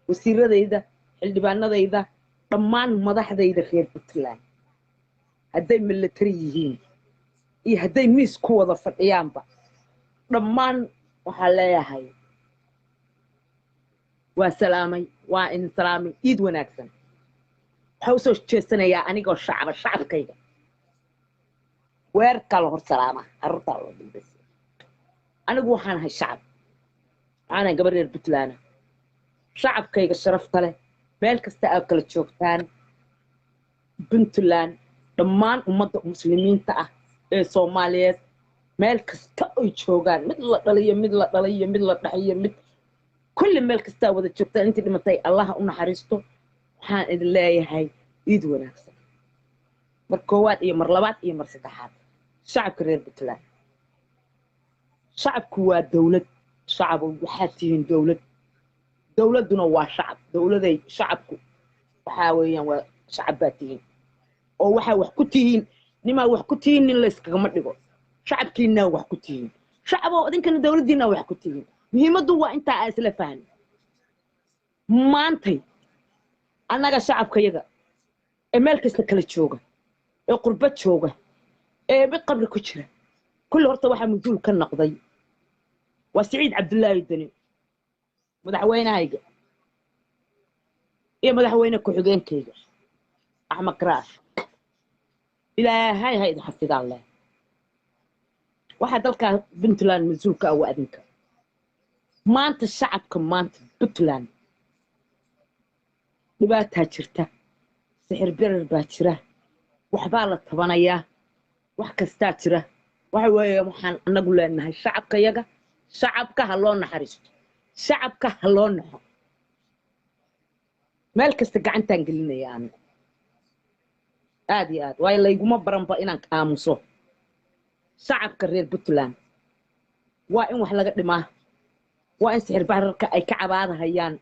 Wasiiradayda, xildhibaanadayda, dhammaan madaxdayda reer Puntland, hadday military yihiin iyo hadday miis ku wada fadhiyaanba, dhammaan waxaan leeyahay waa salaamay, waa idin salaamay, iid wanaagsan. Waxaa usoo jeesanayaa anigoo shacaba, shacabkayga weerarkaa la hor salaamaa, carruurtaa loo dambaysa. Anigu waxaan ahay shacab, waxaan ahay gabar reer Puntland. Shacabkayga sharafta leh meel kasta aad kala joogtaan Puntland, dhammaan ummadda muslimiinta ah ee Soomaaliyeed meel kasta ay joogaan, mid la dhaliyo, mid la dhaliyo, mid la dhaxiyo, mid kulli, meel kastaa wada joogtaan, intii dhimatay Allaha u naxariisto. Waxaan idin leeyahay iid wanaagsan mar koowaad iyo mar labaad iyo mar saddexaad. Shacabka reer Puntland, shacabku waa dowlad. Shacabow, waxaad tihiin dowlad, dowladduna waa shacab. Dowladay shacabku waxaa weeyaan waa shacab baa tihiin oo waxaa wax ku tihiin nimaa wax ku tihiin nin layskagama dhigo. Shacabkiinaa wax ku tihiin, shacabow, idinkana dowladdiinaa wax ku tihiin. Muhiimaddu waa intaa aan isla fahno. Maantay annaga shacabkayaga ee meel kasta kala jooga, ee qurba jooga, ee mid qabri ku jira, kulli horta waxaa mas-uul ka noqday waa Siciid Cabdullaahi Deni madaxweynahayga iyo madaxweyne ku-xigeenkayga Axmed Karaash. Ilaahay ha idin xafidaan leh. Waxaa dalkaa Puntland mas-uulka ah waa adinka. Maanta shacabka maanta Puntland dhibaataa jirta, sixir berer baa jira, waxbaa la tabanayaa, wax kastaa jira. Waxa weeye, waxaan anagu leenahay shacabka yaga, shacabka ha loo naxariisto, shacabka ha loo naxo. Meel kasta gacantaan gelinaya anigu aad iyo aad, waayo layguma baranba inaan aamuso. Shacabka reer Puntland waa in wax laga dhimaa, waa in sixir bararka ay ka cabaadahayaan.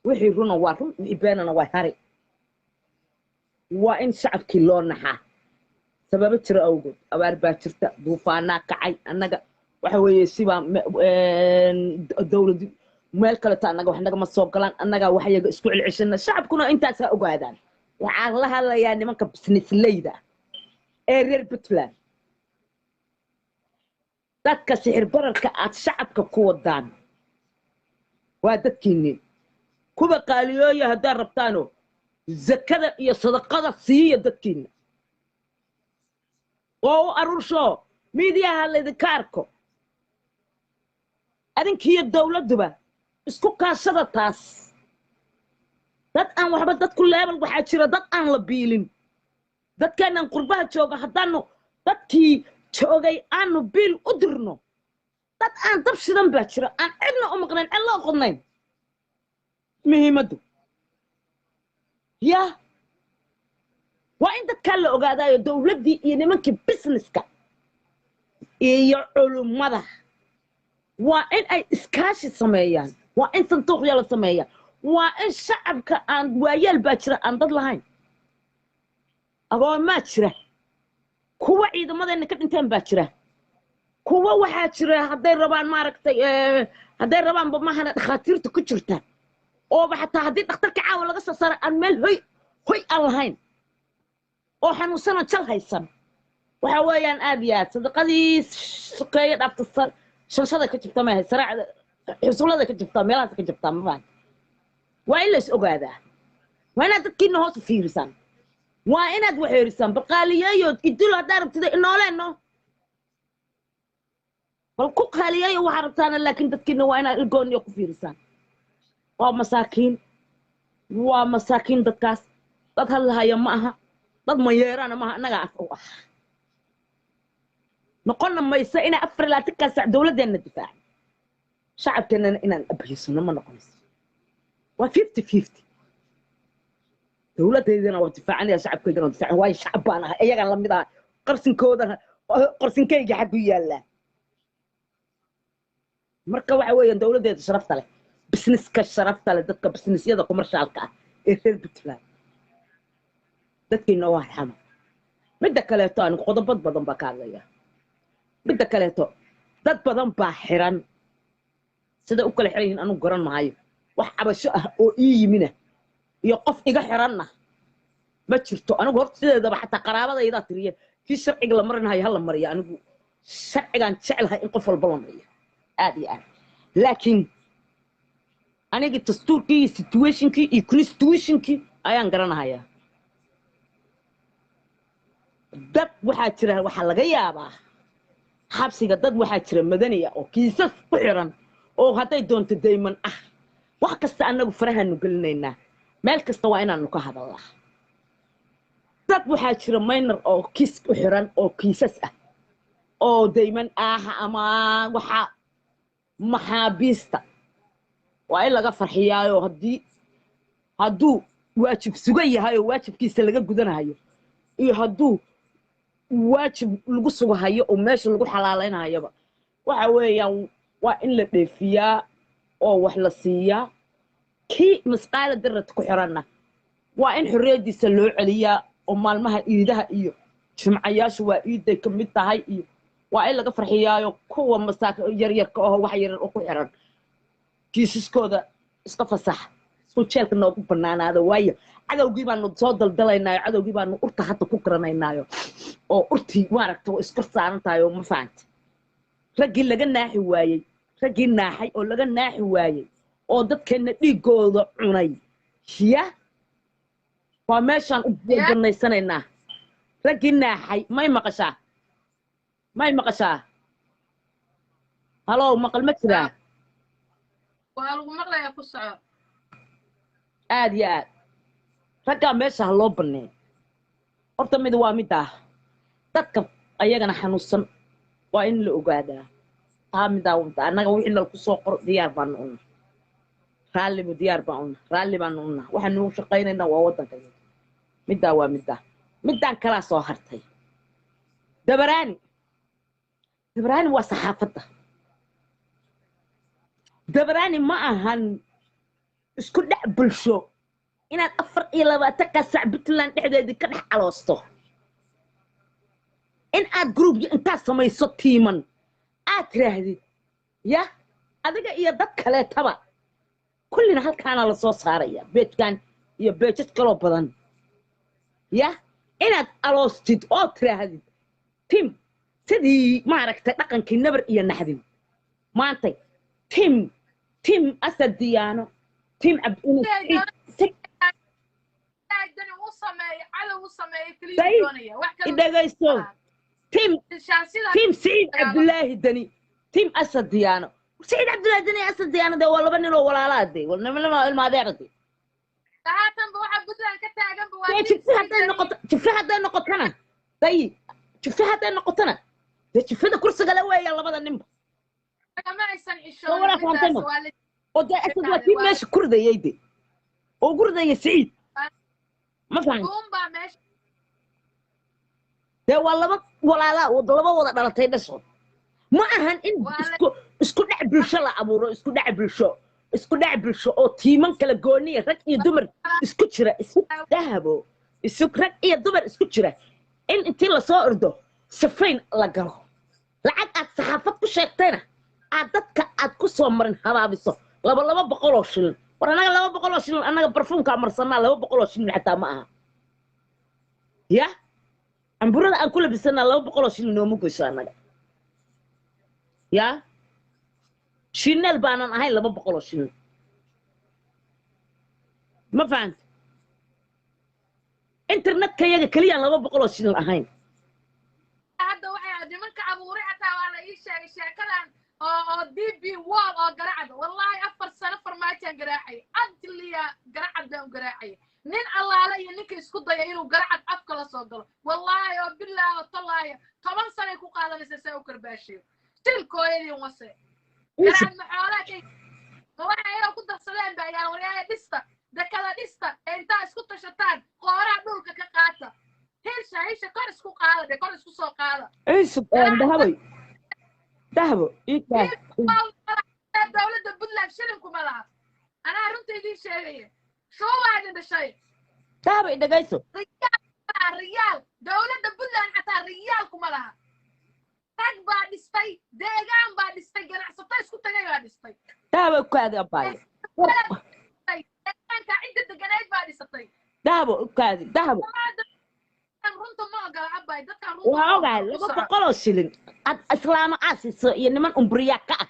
Wixii runa waa run, wixii beenana waa hari. Waa in shacabkii loo naxaa sababo jira awgood. Abaar baa jirta, duufaanaa kacay. Annaga waxa weeye sibaa dowlad meel kaleto annaga wax nagama soo galaan, annagaa waxyaga isku celceshana. Shacabkuna intaas ha ogaadaan. Waxaan la hadlayaa nimanka businessleyda ee reer Puntland. Dadka sixir bararka aad shacabka ku wadaan waa dadkiinni. Kuwa qaaliyooya haddaad rabtaano, zakada iyo sadaqada siiya dadkiina oo u aruursho miidiyaha laydinka arko. Adinkiiyo dowladduba isku kaashada taas. Dad aan waxba dadku leebal, waxaa jira dad aan la biilin. Dadkeenan qurbaha jooga, haddaanu dadkii joogay aanu biil u dirno, dad aan dab shidan baa jira, aan cidna u maqnayn, cidla u qodnayn. Muhiimaddu ya waa in dadkaa la ogaadaayo, dowladdii iyo nimankii businesska iyo culummada waa in ay iskaashi sameeyaan, waa in sanduuqya la sameeyaa, waa in shacabka aan waayeel baa jira aan dad lahayn, agoomaa jira, kuwa ciidamadeenna ka dhinteen baa jira, kuwa waxaa jira hadday rabaan maaragtay, hadday rabaanba mahana dhakhaatiirta ku jirta ooba xataa haddii dhakhtarka caawa laga soo saaro aan meel hoy hoy aan lahayn oo xanuunsana jal haysan. Waxa weeyaan aad iyo aad sadaqadii sokeeye dhaafta shanshada ka jirta maaha, saraacda xusullada ka jirtaa, meelahaas ka jirtaa ma fahan. Waa in la is ogaadaa, waa inaad dadkiina hoos u fiirisaan, waa inaad waxeerisaan. Bal qaaliyeeyo idilo haddaa rabtida inooleeno, bal ku qaaliyeeyo waxaa rabtaana, laakiin dadkiina waa inaad ilgooniyo ku fiirisaan. Waa masaakiin, waa masaakiin dadkaas. Dad hadlahaya ma aha, dad mayeerana maaha. Annagaa af u ah noqonna mayso inaa 24-kaa saac dowladdeenna difaaco, shacabkeennana inaan abaysano ma noqonayso. Waa 50-50. Dowladdeydana waa difaacanaya, shacabkeydana waa difaacan, waayo shacab baan ahay, iyagaan lamid ahay. Qarsinkoodana qarsinkayga xaggu yaallaa. Marka waxa weeyaan dowladdeeda sharafta leh, businesska sharafta leh, dadka businessyada commercialka ah ee reer Puntland, dadkiina waa arxama. Midda kaleeto, anigu qodobad badan baa ka hadlaya. Midda kaleeto, dad badan baa xiran. Sida u kala xiran yihiin anigu garan maayo. Wax cabasho ah oo ii yimina iyo qof iga xiranna ma jirto. Anigu horta sideedaba xataa qaraabadaydaa tiriye kii sharciga la marinahayo hala mariya. Anigu sharcigaan jeclahay in qof walba la mariyo aad iyo aad, laakiin anigii dastuurkii iyo situationkii iyo constitutionkii ayaan garanahayaa. Dad waxaa jira, waxaa laga yaabaa xabsiga dad waxaa jira madaniya oo kiisas ku xiran oo hadday doonto dayman ah. Wax kasta annagu farahaanu gelinaynaa, meel kasta waa inaanu ka hadalnaa. Dad waxaa jira minor oo kiis ku xiran oo kiisas ah oo dayman ah ama waxa maxaabiista waa in laga farxiyaayo. Hadduu waajib sugan yahay oo waajibkiisa laga gudanahayo iyo hadduu waajib lagu sugahayo oo meesha lagu xalaalaynahayoba, waxa weeyaan waa in la dheefiyaa oo wax la siiyaa. Kii masqaala darata ku xiranna waa in xorriyaddiisa loo celiyaa oo maalmaha iidaha iyo jimcayaashu waa iiday ka mid tahay iyo waa in laga farxiyaayo. Kuwa masaaka yaryarka aho wax yaryar oo ku xiran kiisaskooda iska fasax isku jeelka noogu banaanaado, waayo cadowgii baanu soo daldalaynaayo, cadowgii baanu urta hadda ku garanaynaayo oo urtii maaragta waa iskor saaran tahay oo ma fahanta. Raggii laga naaxi waayey, raggii naaxay oo laga naaxi waayey oo dadkeenna dhiiggooda cunay ya waa meeshaan u banaysanaynaa. Raggii naaxay, may maqashaa? May maqashaa? Halow, maqal ma jiraa? Waa lagu maqlayaa, ku soco. Aad iyo aad raggaa meesha ha loo banneeyo. Horta mid waa middaa dadka Ayagana xanuunsan waa in la ogaadaa. Taa midaa wada annaga wixii nal kusoo qoro diyaar baanu unna, raallibu diyaar baan unna, raalli baanu unna. Waxaanu u shaqaynaynaa waa waddanka. Middaa waa middaa, middaan kalaa soo hartay. Dabaraani, dabaraani waa saxaafadda. Dabaraani ma ahan isku dhex bulsho inaad 24-ka sac Puntland dhexdeedii ka dhex caloosto, in aad group intaad samayso tiiman aad tiraahdid ya adiga iyo dad kaleetaba kullina halkaana lasoo saaraya, beejkan iyo beejad kaloo badan, ya inaad aloostid oo tiraahdid team, sidii maaragtay dhaqankii nabar iyo naxdin maantay, team Asad Diyaano, team Cabdi. Dani u sameeyo, cadow u sameeyo keliya doonaya wax kale. Dhegayso, team shaasida team Siciid Cabdulaahi Dani, team Asad Diyaano. Siciid Cabdulaahi Dani, Asad Diyaano dee waa laba nin oo walaalaa, dee waa ilma adeer dee. Haatanba waxa Puntland ka taaganba waa dee team jifi hadday noqoto, jifi hadday noqotona day, jifi hadday noqotona dee jifada kursiga la weeya labada ninba. Kama aysan Soo wada xishoonin fahamtay midaas ma? Waa la Oo dee Asad waa kii meesha ku ridayay de, oo ku ridaya Siciid, ma fahan? Duun baa meesha. Dee waa laba walaalaa oo laba wada dhalatay dhasho. Ma ahan in Waa la- isku dhex bulsho la abuuro, isku dhex bulsho oo tiiman kala gooniya, rag iyo dumar isku jira, isu dahabo isu rag iyo dumar isku jira, in intii lasoo ordo safayn la galo, lacag aad saxaafad ku sheegtayna aad dadka aad ku soo marin habaabiso 200-200 oo shilin. War annaga 200 oo shilin, annaga barfuunkaa marsanaa 200 oo shilin xataa ma aha. Ya camburada aan ku labisanaa 200 oo shilin nooma goyso annaga. Ya shineel baanan ahayn 200 oo shilin, ma fahanta? Internetka yaga keliyaan 200 oo shilin ahayn. Hadda waxay nimanka abuuray xataa waa la ii sheegay sheekadan oo DP World oo garacda. Wallahi 4 sano farmaajaan garaacay, adliya garacad baan u garaacay. Nin allaale iyo ninka isku daya inuu garacad afka la soo galo, wallahi oo bilaahi oo tallaaya, 10 sanay ku qaadanaysa saa u karbaashiyo shilkooyadii wase. Garacad ma xoolaa kay ma waxa ayaga ku darsadeen ba ayaa waryaaya dhista dekada dhista ee intaa isku tashataan qooraha dhulka ka qaata, hisha hisha kor isku qaada de, kor isku soo qaada. Cusub dahaboy, dahabo ii. Dowladda Puntland shilinkuma laha, anaa runta idiin sheegaya, shuubaa idin dhashay. Dahabo, i dhagayso. Riyaal malaha, riyaal dowladda Puntland xataa riyaal kuma laha. Rag baa dhistay, deegaan baa dhistay, ganacsato isku tagay baa dhistay. Dahabo, ukaadi abaayo. Deegaanka cidda deganayd baa dhisatay. Dahabo, ukaadi dahabo. Dadkan runta ma ogola abay, dadkan runta waa ma ogahay ogola. Ku laba soco. boqol oo shilin ad islaamo aad siiso iyo niman umbriyaa ka ah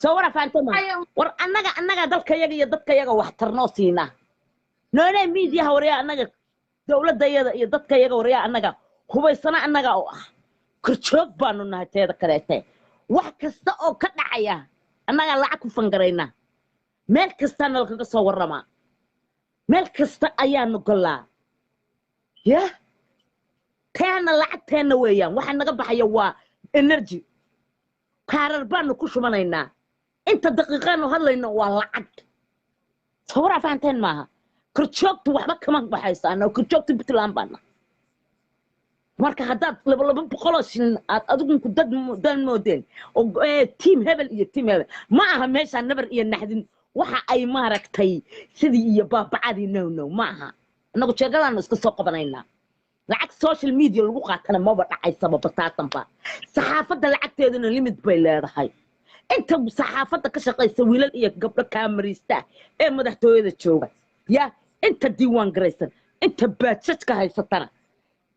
soo wara fahamtay ma? War annaga dalkayaga iyo dadkayaga wax tarnoo siinaa noonee miidiyaha. Waryaa annaga dowladayada iyo dadkayaga, waryaa annaga hubaysana annaga oo ah korjoog baanu nahay. Teeda kaleete wax kasta oo ka dhacaya annagaa lacag ku fangaraynaa, meel kastaa nalkaga soo warramaa, meel kasta ayaanu gallaa. Ya teena lacagteenna weeyaan waxa naga baxaya waa energy, kaarar baanu ku shubanaynaa, inta daqiiqaanu hadlayno waa lacag. Sawraa fahanteen maaha? Korjoogtu waxba kama baxayso, annaga korjoogta Puntland baana. Marka haddaad 200-200 oo shilin aad adigu ku dad dan moodeen oo team hebel iyo team hebel, ma aha meeshaa nabar iyo naxdin waxa ay maaragtay sidii iyo baabacadii. No, no, ma aha. Annagu jeegadaanu iska soo qabanaynaa. Lacag social media lagu qaatana maba dhacaysaba bataatanba. Saxaafadda lacagteeduna limit bay leedahay. Inta saxaafadda ka shaqaysa, wiilal iyo gabdho kaamarista ee madaxtooyada jooga, ya inta diiwaan garaysan, inta baajajka haysatana,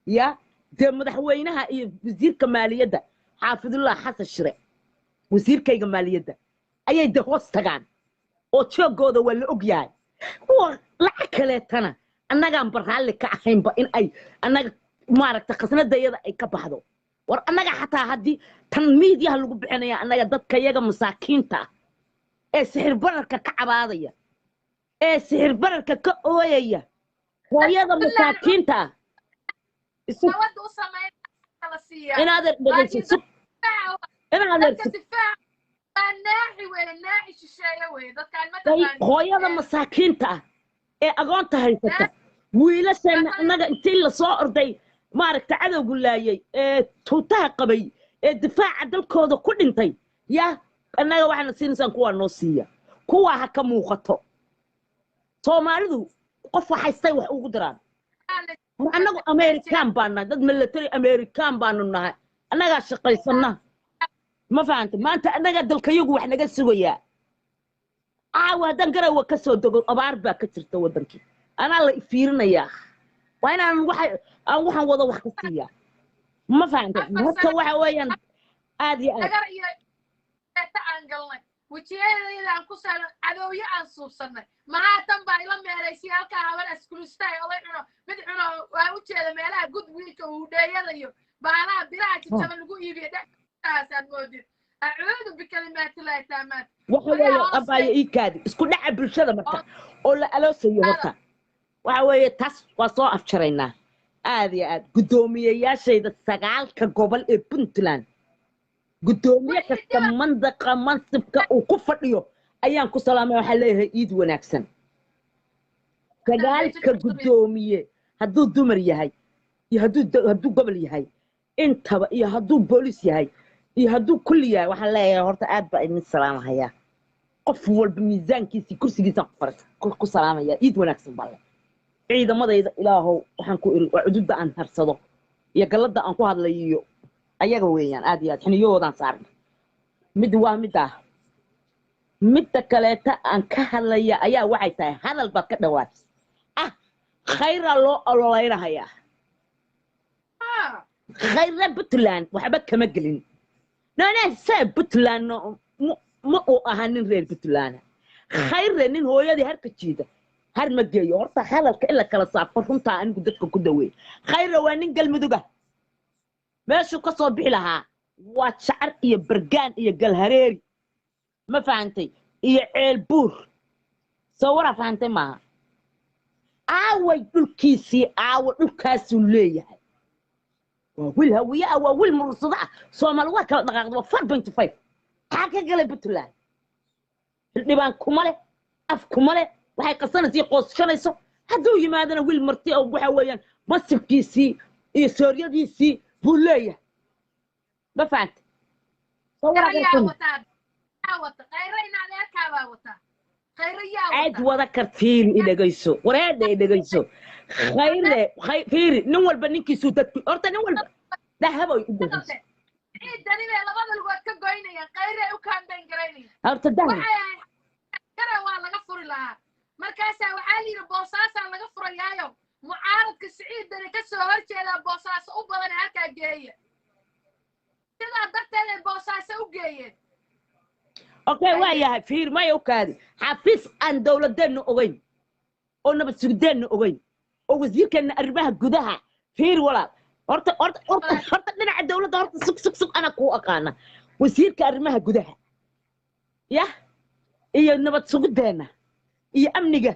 ya dee madaxweynaha iyo wasiirka maaliyadda Xaafidullah Xasan Shire, wasiirkayga maaliyadda, ayay de hoos tagaan oo joogooda waa la og yahay. Kuwa lacag kaleetana annagaanba raalli ka ahaynba in ay annaga maaragta khasnadayada ay ka baxdo. War annaga xataa haddii tan miidiyaha lagu bixinaya, annaga dadka yaga masaakiinta ah ee sixir bararka ka cabaadaya, ee sixir bararka ka ooyaya, hooyada masaakiinta ah isu Nabadda u samayn La siiyaa. Inaadeer dhegayso. Laakiin Sug inaadeer dadka sug. Difaaca waa naaxi weeye, naaxi shisheeye weeye dadkaan ma Day taqaanin. Hooyada masaakiinta ah ee agoonta haysata, wiilasheena annaga intii lasoo orday maaragta cadowgu laayay ee tuutaha qabay ee difaaca dalkooda ku dhintay, ya annaga waxaana siinaysaan kuwaa noo siiya, kuwaa ha ka muuqato. Soomaalidu qof haystay wax ugu diraan. War annagu Amerikaan baan nahay, dad military Amerikaan baanu nahay, annagaa shaqaysana, ma fahanta? Maanta annagaa dalkayagu wax naga sugayaa. Caawa haddaan Garawa ka soo dego, abaar baa ka jirta waddankii, anaa la ifiirinayaa. Waa inaan waxa aan waxaan wado wax ka siiyaa, ma fahanta? 4 Horta sano waxa weeyaan aad iyo aad dhagar iyo eeta aan galnay, wejiyadayda aan ku saaran cadowyo aan suubsannay. Maxaa tan baa ila meeraysay halkaa? Haban askulustahay, oday cuno mid cuno waa u jeeda meelaha goodwillka hudheeyada iyo baalaha biraha jajaban lagu iibiyo dhexdaas aad moodid. Acuudu bikalimaatillahi taamaat. Waxa Wariyaha weeye hoos abaayo ii kaadi, isku dhaca bulshada marka oo la aloosayo, horta waxa weeye taas waa soo afjaraynaa aad iyo aad. Guddoomiyeyaashayda sagaalka gobol ee Puntland, guddoomiye Wixii kasta mandaqa mansibka uu ku fadhiyo ayaan ku salaamay. Waxaa leeyahay iid wanaagsan sagaalka guddoomiye, hadduu dumar yahay iyo hadduu gobol yahay intaba, iyo hadduu boolis yahay iyo hadduu kulli yahay. Waxaan leeyahay horta aad baa idin salaamahayaa. Qof walba miisaankiisii kursigiisaan ku faras ku salaamaya. Iid wanaagsan baa le ciidamadayda. Ilaahow waxaan ku iri waa cududda aan harsado iyo galladda aan ku hadlayo iyo ayaga weeyaan. Aad iyo aad xiniyahoodaan saarna. Mid waa middaa, midda kaleeta aan ka hadlaya ayaa waxay tahay hadal baad ka dhawaajisay ah, Khayraa loo ololeynahayaa. Khayra Puntland waxba kama gelin noonasa. Puntland ma uu ahaa nin reer Puntland. Khayre nin hooyadii harka jiida har ma geeyo. Horta hadalka in la kala saafo runtaa anigu dadka ku daweey. Khayre waa nin Galmuduga, meeshuu ka soo bixi lahaa waa Jacar iyo Bergaan iyo Galhareeri, ma fahantay? Iyo Ceelbuur. Soo waraa fahantay maaha? Aaway dhulkiisii? Aawa dhulkaasuu leeyahay? Waa wiil Hawiye ah, waa wiil Murursado ah. Soomaali waa kala dhaqaaqda, waa 4.5. Maxaa ka galay Puntland? Xildhibaan kuma leh, af kuma leh. Waxay qasanaysa iyo qoosashanayso hadduu yimaadana wiil marti oo waxa weeyaan masibkiisii iyo sooryadiisii buu leeyahay, ma fahantay? Soo waraa Yaa gartay. Wataa, yaa wata Khayre, in adeerkaa baa wataa Khayre, yaa Cad wata. Wada kartiin i dhegayso, wareedha i dhegayso. Khayre fiiri, nin walba ninkiisuu dadku horta nin walba Dahaboy i dhegayso. Ciidani bay labada lugood ka goynayaan, Khayre u kaambeyn garaynayaan. Horta Dahab Waxay ahayd kare waa laga furi lahaa. Markaasaa waxaa la yidhi Boosaasaa laga furayaayo, mucaaradka Siciidani ka soo horjeedaa Boosaaso u badan ee halkaa geeya. Sidaa darteed ay Boosaaso u geeyeen. Okay, waa yahay. Fiir, maya, u kaadi. Xafiis aan dowladeenna ogeyn oo nabad sugideenna ogeyn oo wasiirkeenna arrimaha gudaha, fiir walaal, horta dhinaca dowladda horta sug sug sug, ana kuu aqaana. Wasiirka arrimaha gudaha yah iyo nabad sugideenna iyo amniga,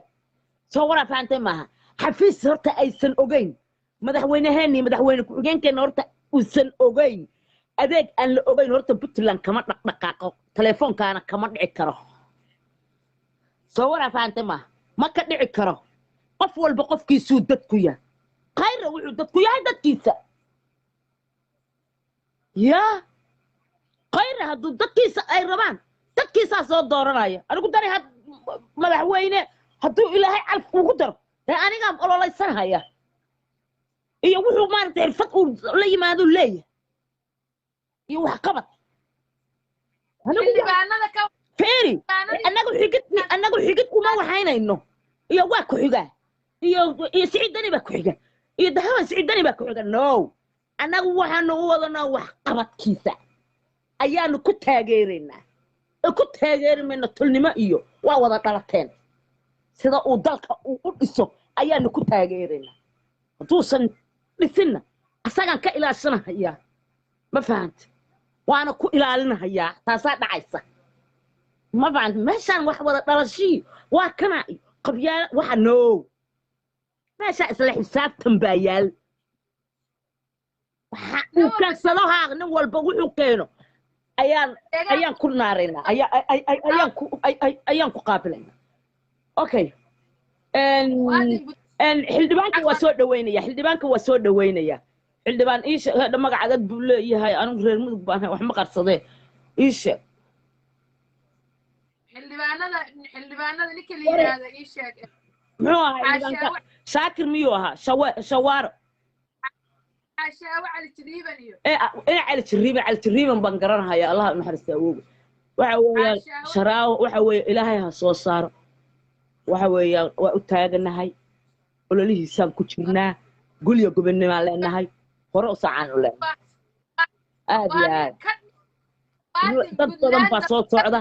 soo waraa fahantay maaha? Xafiis horta aysan ogeyn madaxweynaheena iyo madaxweyne ku-xigeenkeena horta uusan ogeyn, adeeg aan la ogeyn horta Puntland kama dhaqdhaqaaqo, telefoonkaana kama dhici karo. Soo waraa fahantay maaha? Ma ka dhici karo. Qof walba qofkiisuu dadku yahay. Khayra wuxuu dadku yahay dadkiisa. Yaa Khayra hadduu dadkiisa ay rabaan, dadkiisaa soo dooranaya. Anigu dari had madaxweyne hadduu Ilaahay calf ugu daro dee anigaa ololaysanhaya iyo wuxuu maaragtay xirfad uu la yimaado leeyahay iyo waxqabad. Anigu Xildhibaanada ka fiiri, annagu xigid kuma waxaynayno iyo waa ku xiga iyo Siciid Dani baa ku xiga iyo Dahaba Siciid Dani baa ku xiga. No, annagu waxaanu u wadanaa waxqabadkiisa ayaanu ku taageeraynaa ee ku taageeri mayno tolnimo iyo waa wada dhalateen. Sida uu dalka uu u dhiso ayaanu ku taageeraynaa. Hadduusan dhisinna asagaan ka ilaashanahayaa, ma fahanta? Waana ku ilaalinahayaa. Taasaa dhacaysa, ma fahanta? Meeshaan wax wada dhalashii waa kana qabyaala waxa. No, meeshaa isla xisaabtan baa yaal. Waxa uu keensado haa, nin walba wuxuu keeno ayaan ku naaraynaa, ayaan ku qaabilaynaa. Okay, xildhibaanka waa soo dhaweynaya, xildhibaanka waa soo dhaweynaya. Xildhibaan ii sheeg hadha, magac adag buu leeyahay. Anigu reer Mudug baan ahay, wax ma qarsadee, ii sheeg. Xildhibaanada ninka la yidhaahdo ii sheeg. Muxuu ahaa xildhibaanka? Shaakir miyuu ahaa? Shawaaro. Xaashaawe Cali Jiriiban iyo Ina Cali Jiriiban, Cali Jiriiban baan garanahaya. Allah u naxariista awooga. Waxa weeyaan Sharaawo, waxa weeye Ilaahay ha soo saaro. Waxa weeyaan waa u taaganahay, ololihiisaan ku jirnaa, gulya gobonimaan leenahay, hore u saacaan u leenahay. Aad iyo aad dad badan baa soo socda.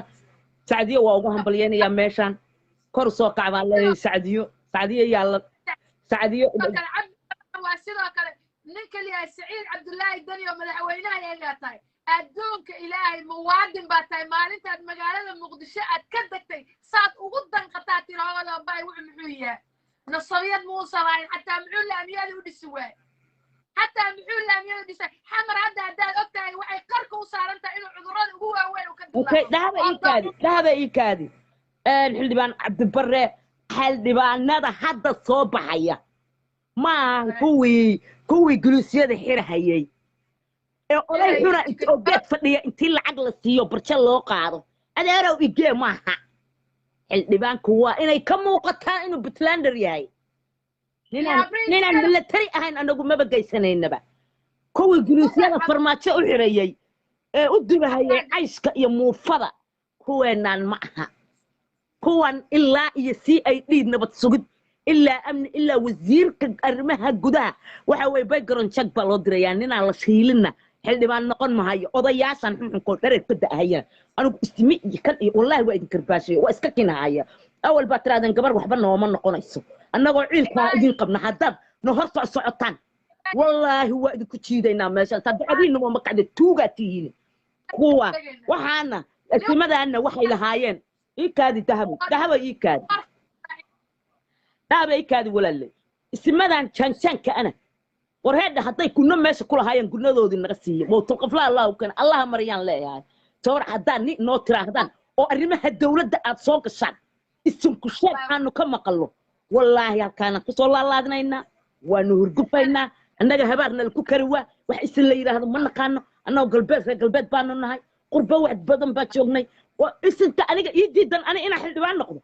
Sacdiyo waa ugu hambalyaynayaa meeshaan, kor soo kac baan leeyahay. Sacdiyo, Sacdiyo yaa la Sacdiyo. Waa sidoo kale ninka la yidhaha Saciid Cabdullaahi Dani oo madaxweynaha yagaa tahay. Adduunka Ilaahay, muwaadin baa tahay. Maalintaad magaalada Muqdisho aad ka degtay saad ugu danqataa tiraahooda bay, wuxuu muxuu yahay nasabiyad muusan lahayn. Xataa muxuu laamiyada u dhisi waay? Xataa muxuu laamiyada u dhisay? Xamar hadda haddaad og tahay waxay qarka u saaran tahay inuu cudurrada ugu waaweyn uu ka Okay, dhahaba ii kaadi, dhahaba ii kaadi. Xildhibaan Cabdibarre, xildhibaanada hadda soo baxaya ma ahan kuwii guluusyada xirhayay ee oday xuna inta oo geed fadhiya intii lacag la siiyo barjo loo qaado adeerow igee maaha. Xildhibaanku waa inay ka muuqataa inuu Puntlander yahay. Ninaan military ahayn anagu maba geysanaynaba. Kuwii guluusyada Farmaajo u xirayay ee u dubahayay cayska iyo muufada kuweenaan ma aha. Kuwan ilaa iyo CID, nabad sugid, ilaa amni, ilaa wasiirka arrimaha gudaha, waxa weeye background check baa loo dirayaa. Ninaan la shiilinna xildhibaan noqon mahayo. Odayaashan xunxunkoo dhareer ka da'ahayana anigu istimi iyo kan iyo wallaahi waa idin karbaashaya, waa iska kinahaya. Awal baa tirahdeen gabar waxba nooma noqonayso, annagoo ciilkaa idin qabna haddaad no hor socotaan wallaahi waa idinku jiidaynaa meeshaan. Sadacadiinna waa makacde, tuugaa tihiin kuwa. Waxaana esimadaana waxay lahaayeen ii kaadi Dahabo, Dahabo ii kaadi, Dahabo ii kaadi walaalle. Isimadan jaanjaanka ana warheedha hadday gunno meesha ku lahaayeen gunnadoodii naga siiya mowtulqafla Allahu keena, Allaha mariyaan leeyahay. Sawir haddaan ni noo tiraahdaan oo arrimaha dowladda aad soo gashaan, isinku sheeg aanu ka maqallo, wallaahi halkaanaan kusoo laalaadinaynaa, waanu hurgufaynaa. Annaga habaarna laku kari waa wax isin la yidhaahdo ma naqaano. Annagoo galbeed, reer galbeed baanu nahay, qurbo wax badan baa joognay. Isinka aniga ii diidan ani inaan xildhibaan noqdo,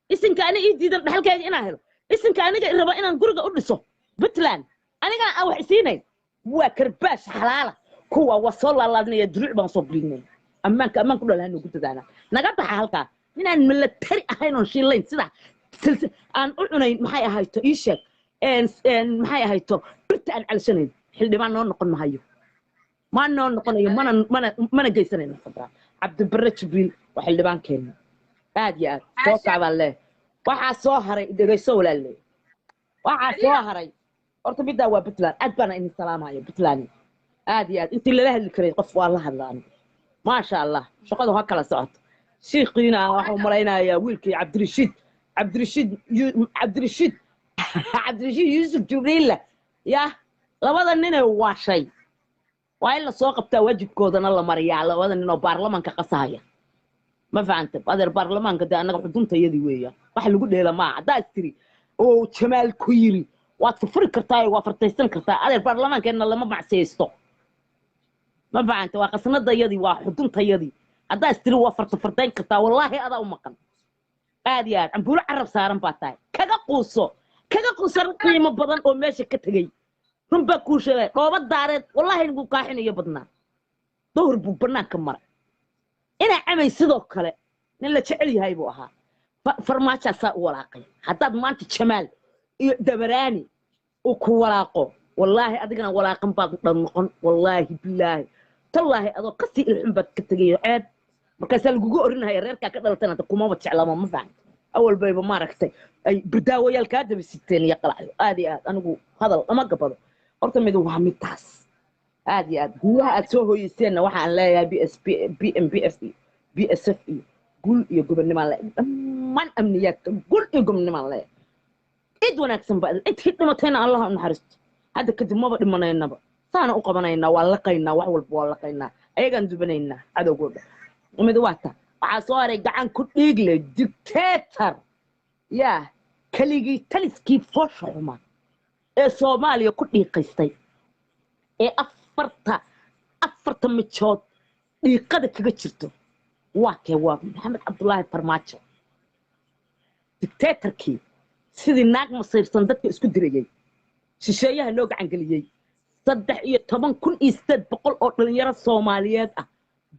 isinka aniga ii diidan dhaxalkayga inaan helo, isinka aniga raba inaan guriga u dhiso Puntland, anigana aan wax isiinayn, waa karbaash xalaala. Kuwa waa soo laalaadinaya, duruuc baan soo bulinaya. Ammaanka ammaan ku dhalaha noogu dadaana naga baxa halkaa. Inaan military ahayn oon shiilayn sida aan u cunayn maxay ahayto ii sheeg, maxay ahayto birta aan calshanayn, xildhibaan noo noqon mahayo, ma noo noqonayo, mana geysanayno. Fadraa Cabdibarre Jibriil waa xildhibaankeenna. Aad iyo aad soo kacbaan leh. Waxaa soo haray, dhegayso walaalle, waxaa soo haray horta middaa waa Puntland. Aad baana idin salaamaya Puntland, aad iyo aad. Intii lala hadli karay qof waa la hadlaan. Maasha Allah, shaqadu ha kala socoto. Shiikiina waxaan malaynayaa wiilkii Cabdirashiid, Cabdirashiid, Cabdirashiid, Cabdirashiid Yuusuf Jibriilla ya labada ninee waashay waa in lasoo qabtaa, waajibkoodana la mariyaa. Labada nin oo baarlamaanka qasahaya, ma fahanta adeer? Baarlamaanka dee annaga xuduntayadii weeyaan, wax lagu dheela maaha. Haddaa istiri oo Jamaal ku yiri waad furfuri kartaa, waa fartaysan kartaa adeer. Baarlamaankeenna lama macsiyaysto, ma fahanta? Waa qasnadayadii, waa xuduntayadii. Haddaa istiri waa farta fartayn kartaa, wallaahi adaa u maqan. Aad iyo aad cambuulo carab saaran baa tahay. Kaga quuso, kaga quuso qiimo badan oo meesha ka tegey. Run baa kuu sheegay, dhooba daareed wallaahi wuu kaaxinayo badnaa, duhur buu bannaanka maray. Inaa Camay sidoo kale nin la jecel yahay buu ahaa. Farmaajaasaa u walaaqay. Haddaad maanta Jamaal iyo Dabaraani uu ku walaaqo, wallaahi adigana walaaqan baad dhan noqon. Wallaahi bilaahi tallaahi adoo kasii ilxun baad ka tegayo ceeb, markaasaa lagugu orinahaya reerkaa ka dhalatana hadda kumaba jeclama, ma fahamta? Awal bayba maaragtay ay bardaawayaal kaa daba siteen iyo qalacyo. Aad iyo aad anigu hadal lama gabado. Horta mid waa midtaas. Aad iyo aad guulaha aad soo hooyeyseenna waxaan leeyahay B S B B M B F iyo BSF iyo gul iyo gobonnimaan leeyahay. Dhammaan amniyaadka gul iyo gobonnimaan leeyahay. Cid wanaagsan baa intii dhimatayna Allah u naxariisto. Hadda kadib maba dhimanaynaba. Saana u qabanaynaa, waa laqaynaa, wax walba waa laqaynaa, ayagaan dubanaynaa cadowgooda. Mid waata waxaa soo haray gacan ku dhiigle, dictator yaa keligii taliskii foosha xumaa ee Soomaaliya ku dhiiqaystay ee afarta mijood dhiiqada kaga jirto. Waa kee? Waa Maxamed Cabdulaahi Farmaajo, dictatorkii sidii naag masayrsan dadka isku dirayey, shisheeyaha noo gacan geliyey, 13,800 oo dhalinyaro Soomaaliyeed ah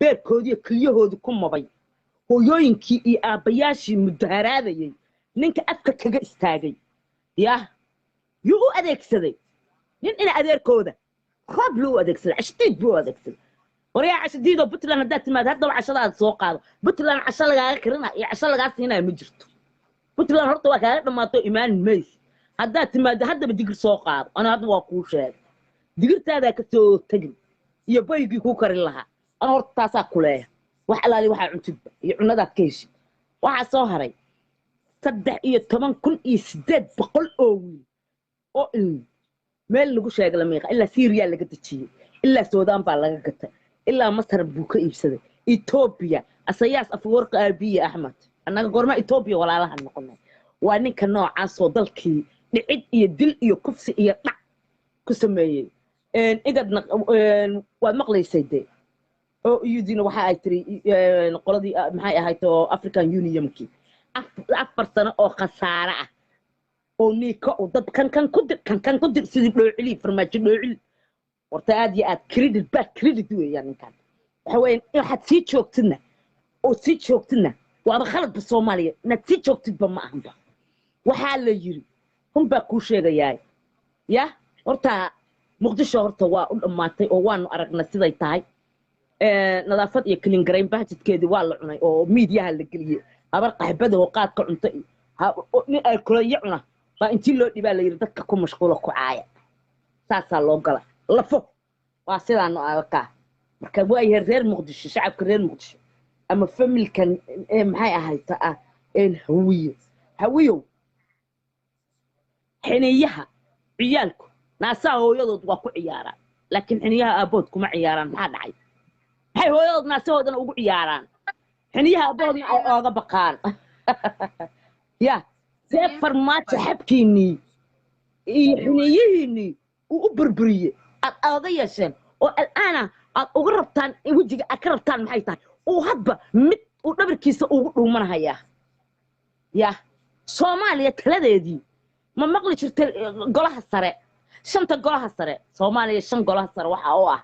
beerkoodiiyo keliyahoodii ku mabay, hooyooyinkii iyo aabbayaashii mudaharaadayey ninka afka kaga istaagay. Yah, yuu u adeegsaday? Nin ina adeerkooda roob loo u adeegsaday, Cashdiid buu u adeegsaday. Waryaa Cashdiidoo, Puntland haddaad timaad, haddaba cashadaada soo qaado. Puntland casho lagaaga karina iyo casho lagaa siinaya ma jirto. Puntland horta waa kaaga dhammaato, imaan mays. Haddaad timaado, haddaba digir soo qaado. Ana hadda waa kuu sheegay, digirtaadaa ka soo tegin iyo baygii kuu karin lahaa. Ana horta taasaa kuleeya, wax alaali waxaa cuntidba iyo cunadaad ka heshid. Waxaa soo haray 13,800 oo wiil oo ilmi meel lagu sheega lama yaqaan. Ilaa Syriya laga dejiyey, ilaa Suudaan baa laga gatay, ilaa Masar buu ka iibsaday, Etoobiya. Asayaas Afwerki, Abiy Axmed, annaga goorma Etoobiya walaalaha noqonay? Waa ninka noocaasoo dalkii dhicid iyo dil iyo kufsi iyo dhac ku sameeyey. Igadna waad maqlaysay dee, oo iyadiina waxa ay tiri qoladii maxay ahayd oo African Unionkii, 4 sano oo khasaare ah oo niika oo dad kan kan ku dir, kan kan ku dir, sidii dhoocili Farmaajo dhoocili. Horta aad iyo aad credit, bad credit weeyaan ninkan. Waxa weeyaan waxaad sii joogtidna oo sii joogtidna waaba khaladba. Soomaaliya inaad sii joogtidba ma ahanba. Waxaa la yiri, run baa kuu sheegayaa ya, horta Muqdisho horta waa u dhammaatay oo waanu aragnay siday tahay. Nadaafad iyo clean garayn budgetkeedii waa la cunay oo miidiyaha la geliyey. Habar qaxbada oo qaadka cunta iyo nin alkoloyo cuna baa intii loo dhibaa la yidhi dadka ku mashquulo ku caaya. Saasaa loo gala lafo, waa sidaanu arkaa. Marka waayahay reer Muqdisho, shacabka reer Muqdisho ama familkan ee maxay ahayd ah een Hawiye, Hawiyow, xiniyaha ciyaalku naasaha hooyadood waa ku ciyaaraan, laakiin xiniyaha aabbood kuma ciyaaraan. Maxaa dhacay? Maxay hooyadood naasahoodana ugu ciyaaraan, xiniyaha aabbahoodna ay ooga baqaan? Ya see Farmaajo xabkiinnii iyo xiniyihiinnii uu u burburiyey aad ooga yeesheen oo al'aana aad uga rabtaan, wejiga aad ka rabtaan maxay tahay? Uu hadba mid uu dhabarkiisa ugu dhuumanahayaa. Ya Soomaaliya taladeedii ma maqli jirta? Golaha sare, shanta golaha sare Soomaaliya, shan golaha sare waxa oo ah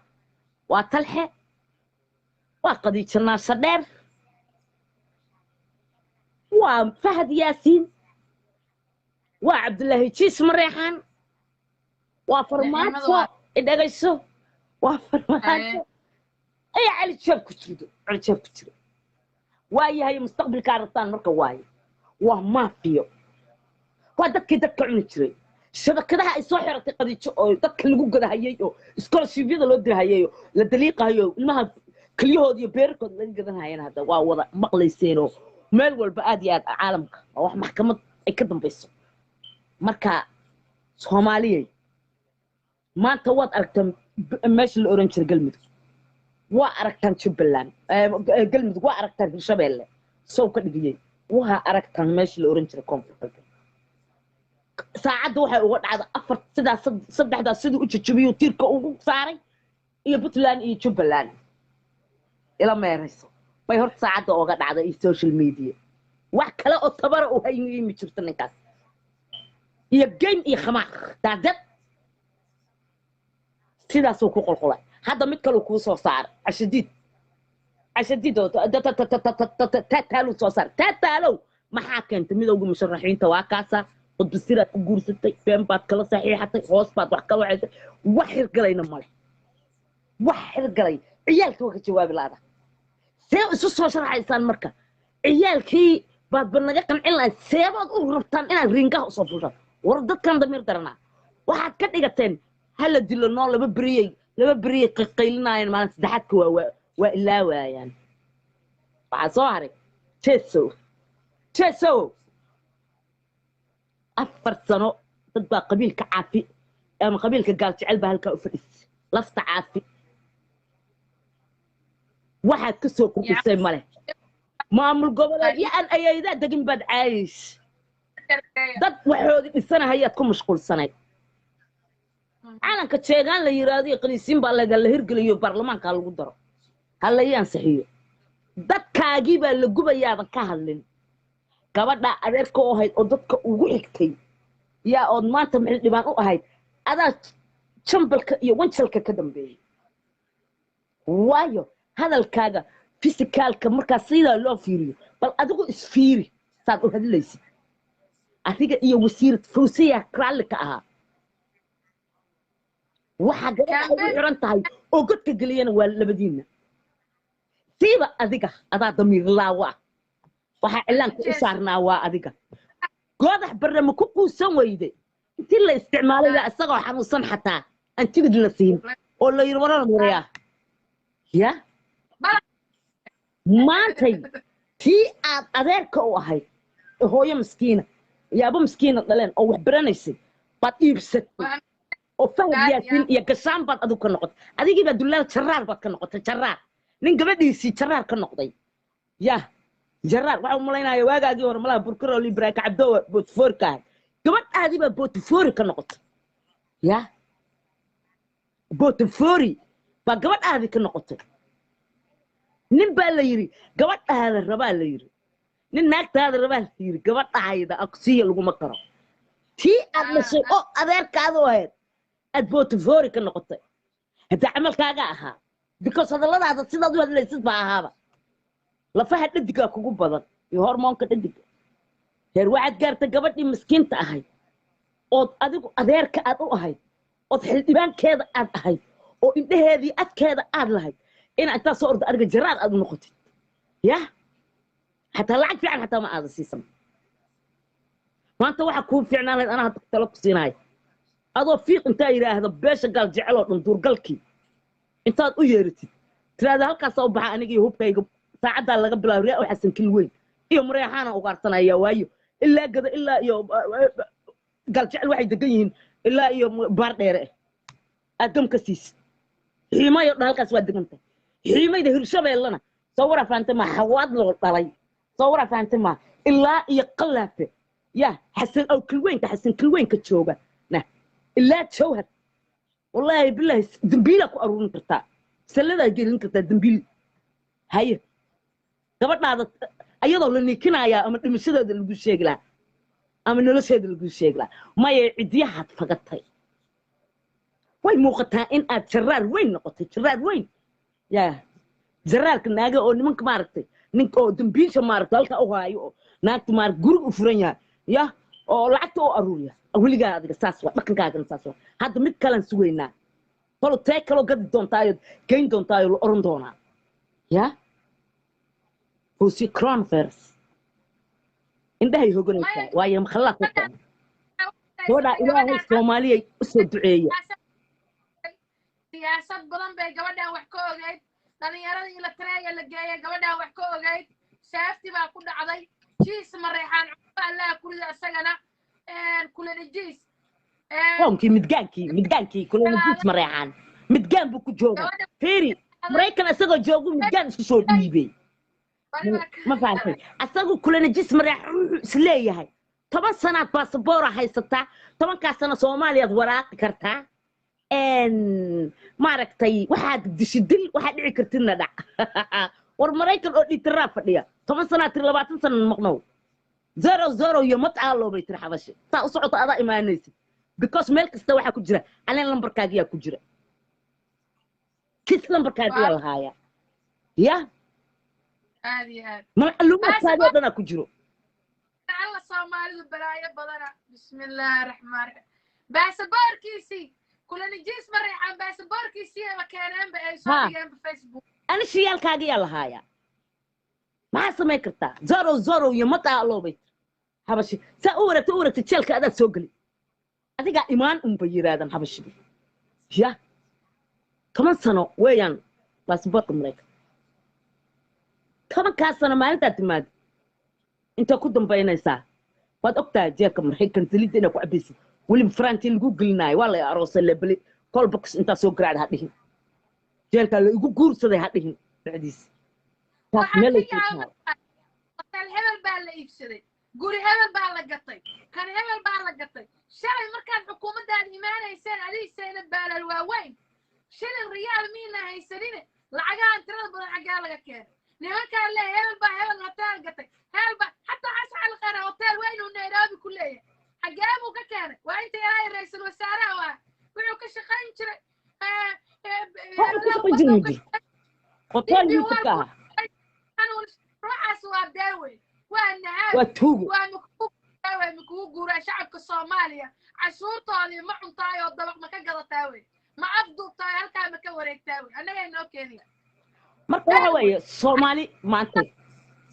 waa Talxe, waa Qadiijo Naasho Dheer, waa Fahad Yaasiin, waa Cabdulaahi Jiis Mareexaan, waa Farmaajo. Idhagayso, waa Farmaajo ayaa Cali Jeeb ku jirdo, Cali Jeeb ku jiro. Waa yahay mustaqbalkaa rabtaan marka waaye waa maafiyo, waa dadkii dadka cuni jiray, shabakadaha ay soo xiratay Qadiijo oo dadka lagu gadahayey oo scholarshipyada loo dirahayey oo la daliiqahayo, ilmaha kelyahooda iyo beerarkooda laga gadanhayana hadda waa wada maqlayseenoo meel walba aad iyo aad caalamka waa wax maxkamad ay ka dambayso. Marka Soomaaliyey, maanta waad aragtaan meesha la oran jiray Galmudug, waa aragtaan Jubbaland, Galmudug waa aragtaan, Hirshabeelle sow ka dhigiyey, waa aragtaan meesha la oran jiray Koonfur Galbeed. Saacadda waxay uga dhacda afar sidaas saddexdaas siduu u jajabiyo tiirka ugu saaray iyo Puntland iyo Jubbaland ila meerayso bay horta saacadda uga dhacday iyo social media. Wax kale oo tabara u hayni ma jirto ninkaas iyo game iyo khamaar daadad sidaasuu ku qolqolay. Hadda mid kaluu kuu soo saaray, Cashadiid, Cashadiid oo taataaluu soo saaray. Taataalow, maxaa keentay midowga musharaxiinta? Waa kaasa qudbasiraad ku guursatay, been baad kala saxiixatay, hoos baad wax kala waxaysay. Wax hirgalayna male, wax hirgalay ciyaalka waa ka jawaabi laada. See isu soo sharaxaysaan marka ciyaalkii baadba naga qancin lahayd? Seebaad u rabtaan inaad riingaha usoo fushaan? War dadkan damiir daranaa waxaad ka dhigateen hala dilo noo. Laba beriyey, laba beriyey qaylinayaan, maalin saddexaadka waa ilaawaayaan. Waxaa soo haray Jesow. Jesow, 4 sano dad baa qabiilka Caafi ama qabiilka Gaal Jecel baa halkaa u fadhisay. Lafta caafi waxaad ka soo kordhisay male. Maamul goboleedyo aan ayaydaa degin baad caayish, dad waxoodii dhisanahayaad ku mashquulsanayd. Calanka jeegaan la yiraahdo iyo qaniisiin baa laga la hirgeliyo, baarlamaanka lagu daro, ha la ii ansixiyo. Dadkaagii baa la gubayaadan ka hadlin. Gabadha adeerka u ahayd oo dadka ugu xigtay yaa ood maanta xildhibaan u ahayd, adaa jambalka iyo wanjalka ka dambeeyey. Waayo hadalkaaga physicalka markaa sidaa loo fiiriyo, bal adigu isfiiri saad u hadlaysid. Adiga iyo wasiir Fawsiya raalli ka ahaa waxaa gabadha ugu xiran tahay oo godka geliyana waa labadiina. Siiba adiga adaa damiir laawa ah, waxaa cilaanka u saarnaa waa adiga. Goodax Barre ma ku quusan weyde intii la isticmaalay baa isagoo xanuunsan xataa aan tigid la siin oo la yiri warar warayaa ya maantay tii aad adeerka u ahayd ee hooyo miskiina iyo abo miskiina dhaleen oo wax baranaysay baad iibsatay oo Fahad Yaasiin iyo gashaan baad adigu ka noqotay. Adigii baa dullaal jaraar baad ka noqotay, jaraar nin gabadhiisii jaraar ka noqday. Ya jaraar waxaa u malaynaya waagaagii hore malaha burkaro libraaka cabdoowa bootifoori ka ahay, gabadhaadii baa bootifoori ka noqotay. Ya bootifoori baa gabadhaadii ka noqotay. Nin baa la yidhi gabadhaada rabaa la yidhi, nin naagtaada rabaa la yidhi, gabadhayda aksiya laguma karo. Tii aad dhashay oo adeerkaadu ahayd aad bootifoori ka noqotay hadda camalkaaga ahaa, because hadalladaada sidaad u hadlaysid baa ahaaba. Lafaha dhadigaa kugu badan iyo hormoonka dhadiga heer waxaad gaartay gabadhii miskiinta ahayd ood adigu adeerka aad u ahayd ood xildhibaankeeda aad ahayd oo indhaheedii adkeeda aad lahayd inaa intaa soo orda adiga jaraar aad u noqotid. Ya xataa lacag fiican xataa ma aada siisan. Maanta waxa kuu fiicnaan lahayd anaa hadda talo ku siinaaya, adoo fiiq intaa yidhaahda beesha gaal jecel oo dhan duurgalkii intaad u yeeratid tiraahda halkaasaa u baxa aniga iyo hubkayga, saacaddaa laga bilaabo riyaa u Xasan Kilweyn iyo Mareexaana ugaarsanaya. Waayo ilaa gada ilaa iyo gaal jecel waxay degan yihiin ilaa iyo baar dheere aad gam ka siisid. Xiimayo dhan halkaas waa degan tahay. Xiimayda Hirshabeellana soo wara fahamtay maa, xawaad loo dhalay soo wara fahamtay maa, ilaa iyo Qalaafe ya Xasan aw Kilweynka Xasan Kilweynka jooga na ilaa Jawhar. Wallaahi bilaahi dambiilaa ku aruurin kartaa, salladaa gelin kartaa dambiil. Haye gabadhaada ayadoo la niikinayaa ama dhimashadeeda lagu sheegi lahaa ama nolosheeda lagu sheegi lahaa, maya cidyahaad fagatay. Way muuqataa in aad jaraar weyn noqotay, jaraar weyn ya jaraarka naaga oo nimanka maaragtay, ninka oo dambiisha maaragtay halka u haayo oo naagta maaragtay guriga u furan yahay ya oo lacagta u aruuriya. Weligaa adiga saas waa dhaqankaagana, saas waa. Hadda mid kalan sugaynaa, tolo tee kaloo gadi doontaayo geyn doontaayo la oran doonaa ya Fawzi coronavirus indhahay hoganaysaa waayo makhallaa ku keena gabadhaa. Ilaahay Soomaaliyay u soo duceeya. Siyaasad badan bay gabadhan wax ka ogeyd. Dhalinyaradii la tareeya la geeyay gabadhan wax ka ogeyd. Saafti baa ku dhacday jiis Mareexaan cusba allaha kurida isagana kulanajiis. Qoonkii midgaankii kulanajiis Mareexaan midgaan buu ku jooga. Fiiri Maraykan isagoo joogu midgaan isku soo dhiibay, ma fahantay? Asagu kulanajiis Mareexaan wuxuu isleeyahay 10 sanaad baasaboora haysataa, 10-kaas sano Soomaaliyaad waraaqi kartaa, maaragtay waxaad dishi dil waxaad dhici kartidna dhac. War Maraykan oo dhiitiraa fadhiya 10 sanaa tiri, 20 sana maqnow, zero zero iyo matcaalo bay tiri xabashi. Saa u socota adaa imaanaysid because meel kasta waxaa ku jira aleen lambarkaagiyaa ku jira, kis lambarkaagiyaa lahaaya ya Aad iyo aad. Macluumaadkaagi oo dhanaa ku jiro. Alla Soomaalidu balaayo badana. Bismillaahi raxmaan raxiim. Baasaboorkiisii kulanajiis Mareexaan baasaboorkiisii ayba keeneenba ay soo dhigeenba Facebook. Ani shiyaalkaagiyaa lahaaya, maxaa samayn kartaa? Zero zero iyo matcaalo bay tiri xabashi. Saa u wareegta u wareegta jeelka adaa soo geli, adigaa imaan unba yiraadan xabashidu ya 10 sano weeyaan baasaboorka Maraykan. 10-kaas sano maalintaad timaado intaa ku dambaynaysaa waad ogtahay jeelka Maraykan saliidda inaad ku cabaysid, weliba faranti lagu gelinaayo waa la aroosay lebeli. Call box intaa soo garaacda ha dhihin, jeelkaa la igu guursaday ha dhihin dhexdiisa. Taas Waxaan meelay ka kuu yaabay taal. Hotel hebel baa la iibsaday, guri hebel baa la gatay, kan hebel baa la gatay. Shalay markaad xukuumaddaad imaanayseen, adiisayna baalal waaweyn, shilin riyaal miina haysanine, lacagahan tirada badan xaggaa laga keenay? Nimankaan le hebel baa hebel hotel gatay, hebel baa xataa Xasan Cali Khayre hotel waa inuu Nairobi ku leeyahay, xagee buu ka keenay? Waa inta yaraa ra-iisul wasaaraha waa wuxuu ka shaqayn jiray Waxa ku shaqayn jiray ma jiro. Hotel wiilka ka ahaa. Ruuxaas waa deewey, waa nahaab. Waa tuugo. Waa makugu guuraa shacabka Soomaaliya cashuurtoodii ma cuntaay oo dabaq ma ka gadataa wey, ma afduubtaay, halkaa ma ka wareegtaa wey, annagaa inoo keenaya. Marka waxa weeye, Soomaali maanta,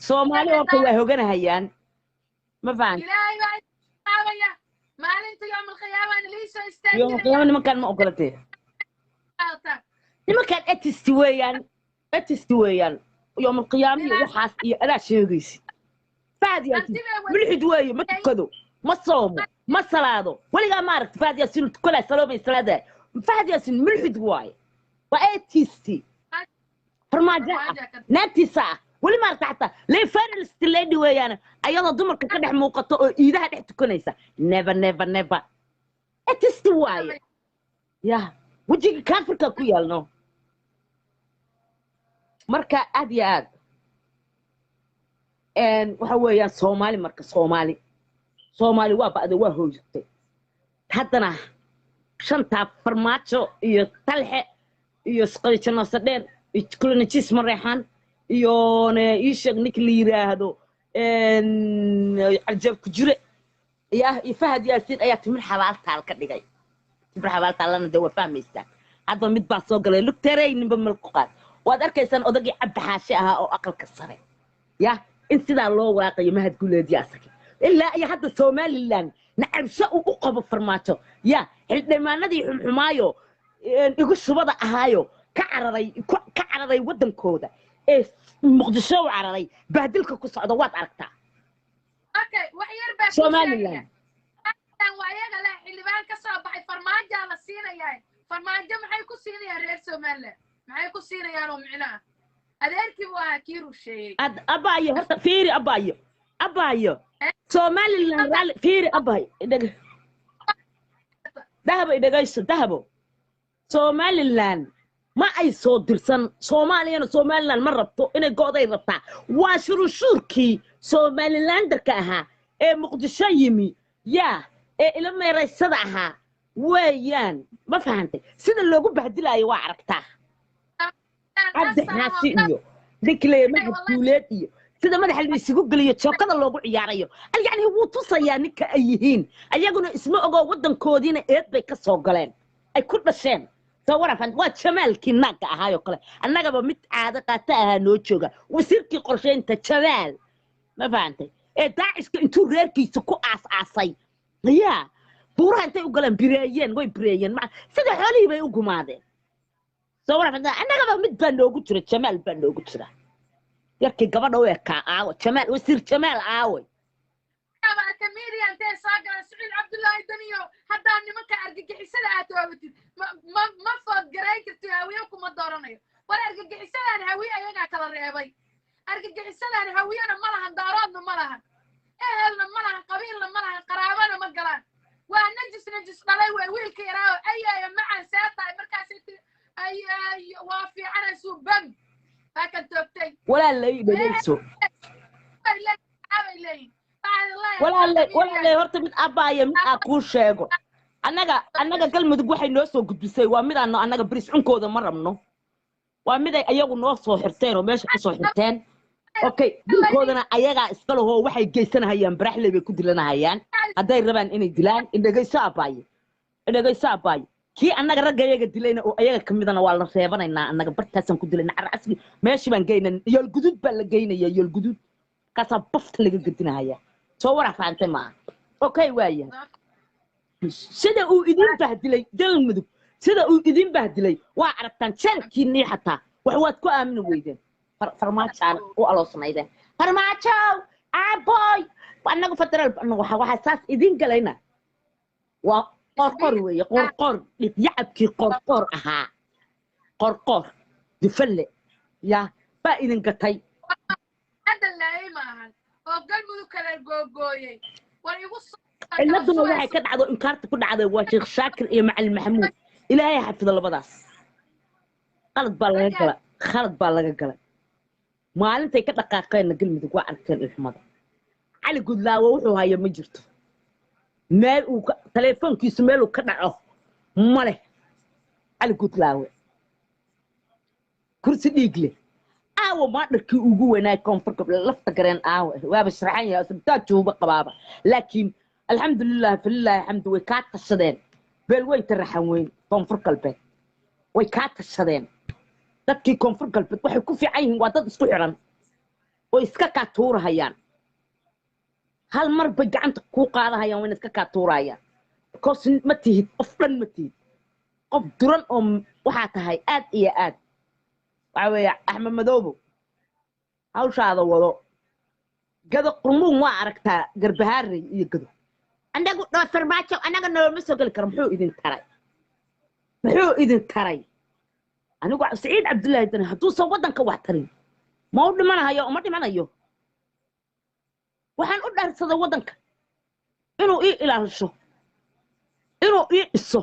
Soomaali horta waa hoganahayaan, ma fahanti? Ilaahay baa qaabaya maalinta yowm alqiyaamana liisoo Yooma istaajinaya. Qiyaama nimankaan ma ogolatee. Nimankaan atheist weeyaan, atheist weeyaan. Yowm alqiyaama iyo waxaas iyo adaa sheegaysid. Fahad Yaasin mulxid weeye, ma tukado, ma soomo, ma salaado. Weligaa ma aragti Fahad Yaasin tukanaa saloomay salaada? Fahad Yaasin mulxid waaye, waa atheist. Farmaajo ah, naagtiisa ah, weli ma aragta? Xataa leferalist lady weeyaan, ayadoo dumarka ka dhex muuqato oo iidaha dhex tukanaysa. Never, never, never. Atheist waaye. Ya wejiga kaafirka ku yaalno. Marka aad iyo aad waxa weeyaan Soomaali, marka Soomaali waa ba'day, waa hooyatay. Haddana shantaa Farmaajo iyo Talxe iyo Sqalijanoose dheer iyo Kulanajiis Mareexaan iyo ii sheeg ninka la yiraahdo Cajaab ku jire ya iyo Fahad Yaasiin ayaa timir xabaaltaal ka dhigay. Timir xabaaltaalana dee waa fahmaysaan. Hadda mid baa soo galay lugterey, ninba meel ku qaad. Waad arkaysaan odagii Cabdi Xaashe ahaa oo aqalka sare ya in sidaa loo walaaqayo. Mahad Guuleediya asaga ilaa iyo hadda Somaliland nacabsho uu u qabo Farmaajo ya xildhibaanadii xumxumaayo igu shubada ahaayo ka cararay, ka cararay waddankooda ee Muqdisho u cararay, bahdilka ku socda waad aragtaa. Okay, wax yar baa kuu Somaliland. sheegaya. Waa iyaga leh xildhibaan ka soo baxay Farmaajaa la siinayaa. Farmaajo maxay ku siinayaan? Reer Somaliland maxay ku siinayaan oo micno ah? Adeerkii buu ahaa kii rusheeyey. Ad abaayo, horta fiiri abaayo, abaayo, Somaliland raalli fiiri abaayo, idhaga Dahabo, idhagayso Dahabo. Somaliland ma ay soo dirsan Soomaaliyana. Somaliland ma rabto inay go'day rabtaa. Waa shuruushuurkii Somalilanderka ahaa ee Muqdisho yimi yaa ee ila meeraysada ahaa weeyaan, ma fahantay? Sida loogu bahdilaayo waa aragtaa. Cabdi Xaashi iyo ninka leeyahay Mahad Guuleed iyo sida madaxa la isugu geliyo, jookada loogu ciyaarayo, yacni wuu tusayaa ninka ay yihiin. Ayaguna isma ogo, waddankoodiina eed bay ka soo galeen ay ku dhasheen. Soo warafan waa Jamaalkii naagga ahaayoo kale. Annagaba mid caado qaata ahaa noo jooga, wasiirkii qorsheynta Jamaal, ma fahantay? Ee Daacishka intuu reerkiisa ku aas-aasay yaa buuraha intay u galeen bireeyeen, way bireeyeen, sida xoolihii bay u gumaadeen. Soo warafan, annagaba mid baa noogu jira, Jamaal baa noogu jira, yarkii gabadha u ekaa. Aawo Jamaal? Wasiir Jamaal aaway? Arka media intee soo galan Siciid Cabdullaahi Daniyo, haddaa nimanka argagixisada aad toobatid, ma food garayn kartid, Hawiye kuma dooranayo. War argagixisadaan Hawiye ayagaa kala reebay. Argagixisadaan Hawiyena ma lahan, Daaroodna ma lahan, ehelna ma lahan, qabiilna ma lahan, qaraabana ma galaan. Waa najis, najis dhalay wey. Wiilka yaraawo ayaayo macaan see tahay markaasay tiri ay waa fiicanaysuu bam waa kan toogtay. Walaalay, dhegeyso. Bay leeyihin, bay leeyihin. Waxaan leeyahay walaalay marka media walaalay, horta mid abbaaya mid aa kuu sheego. Annaga Galmudug waxay noo soo gudbisay waa midaano annaga bris cunkooda ma rabno. Waa miday ayagu noo soo xirteen oo meesha kasoo xirteen. Okay, dilkoodana ayagaa iska lahoo, waxay geysanahayaan baraxley bay ku dilanahayaan hadday rabaan inay dilaan. Indhegeyso abbaaye, indhegeyso abbaaye. Kii annaga ragga ayaga dilayna oo ayaga kamidana waa la reebanaynaa. Annaga bartaasaan ku dilayna, carcasgi meeshii baan geynaa, Yoolguduud baa la geynaya, Yoolguduud kaasaa bafta laga gedinahaya. Soo waraa fahantay maaha? Okay, waayahay. Sida uu idin bahdilay Galmudug, sida uu idin bahdilay waa aragtaan. Jeelkiinnii xataa wax waad ku aamini weydeen. Farmaajaan u aloosnaydeen, Farmaajow aaboy, annagu federaal annagu waxaa saas idin galayna waa Qorqor weeye, Qorqor, yacabkii Qorqor ahaa, Qorqor dufalle ya baa idin gatay. Hadda laayay maahan oo Galmudug kala googooyey war igu soo kala Ciladuna waxay shubayso. Ka dhacdo inkaarta ku dhacday waa Sheekh Shaakir iyo Macalin Maxamuud, Ilaahay xafido labadaas. Qalad baa laga gala, khalad baa laga galay maalintay ka dhaqaaqeenna Galmudug. Waa arkeen ilxumada. Cali Gudlaawo wuxuu haya ma jirto, meel uu taleefoonkiisu meel uu ka dhaco ma leh. Cali Gudlaawe kursi dhiig leh aawo, maadharkii ugu wanaag Koonfur Goboled lafta gareen aawe, waaba sharaxan yahay, isbitaal jooga qabaaba. Laakiin alxamdulilah, falilaahi alxamdu, way kaa tashadeen beelweynta Raxan Weyn Koonfur Galbeed, way kaa tashadeen. Dadkii Koonfur Galbeed waxay ku fiican yihiin waa dad isku xiran oo iska kaa tuurahayaan. Hal mar bay gacanta kuu qaadahayaan, wayna iska kaa tuurayaan, because ma tihid qof dhan, ma tihid qof duran oo waxaa tahay aad iyo aad. Waxa weeye, Axmed Madoobo hawshaada wado. Gado qurmuun waa aragtaa, Garbahaarey iyo Gado. Annagu dhoo Farmaajo annaga noolama soo geli karo. Muxuu idin taray? Muxuu idin taray? Anigu Saciid Cabdullaahi Dani hadduusan waddanka wax tarin, ma u dhimanahayo? Uma dhimanayo. Waxaan u dhaarsaday waddanka inuu ii ilaalisho, inuu ii dhiso,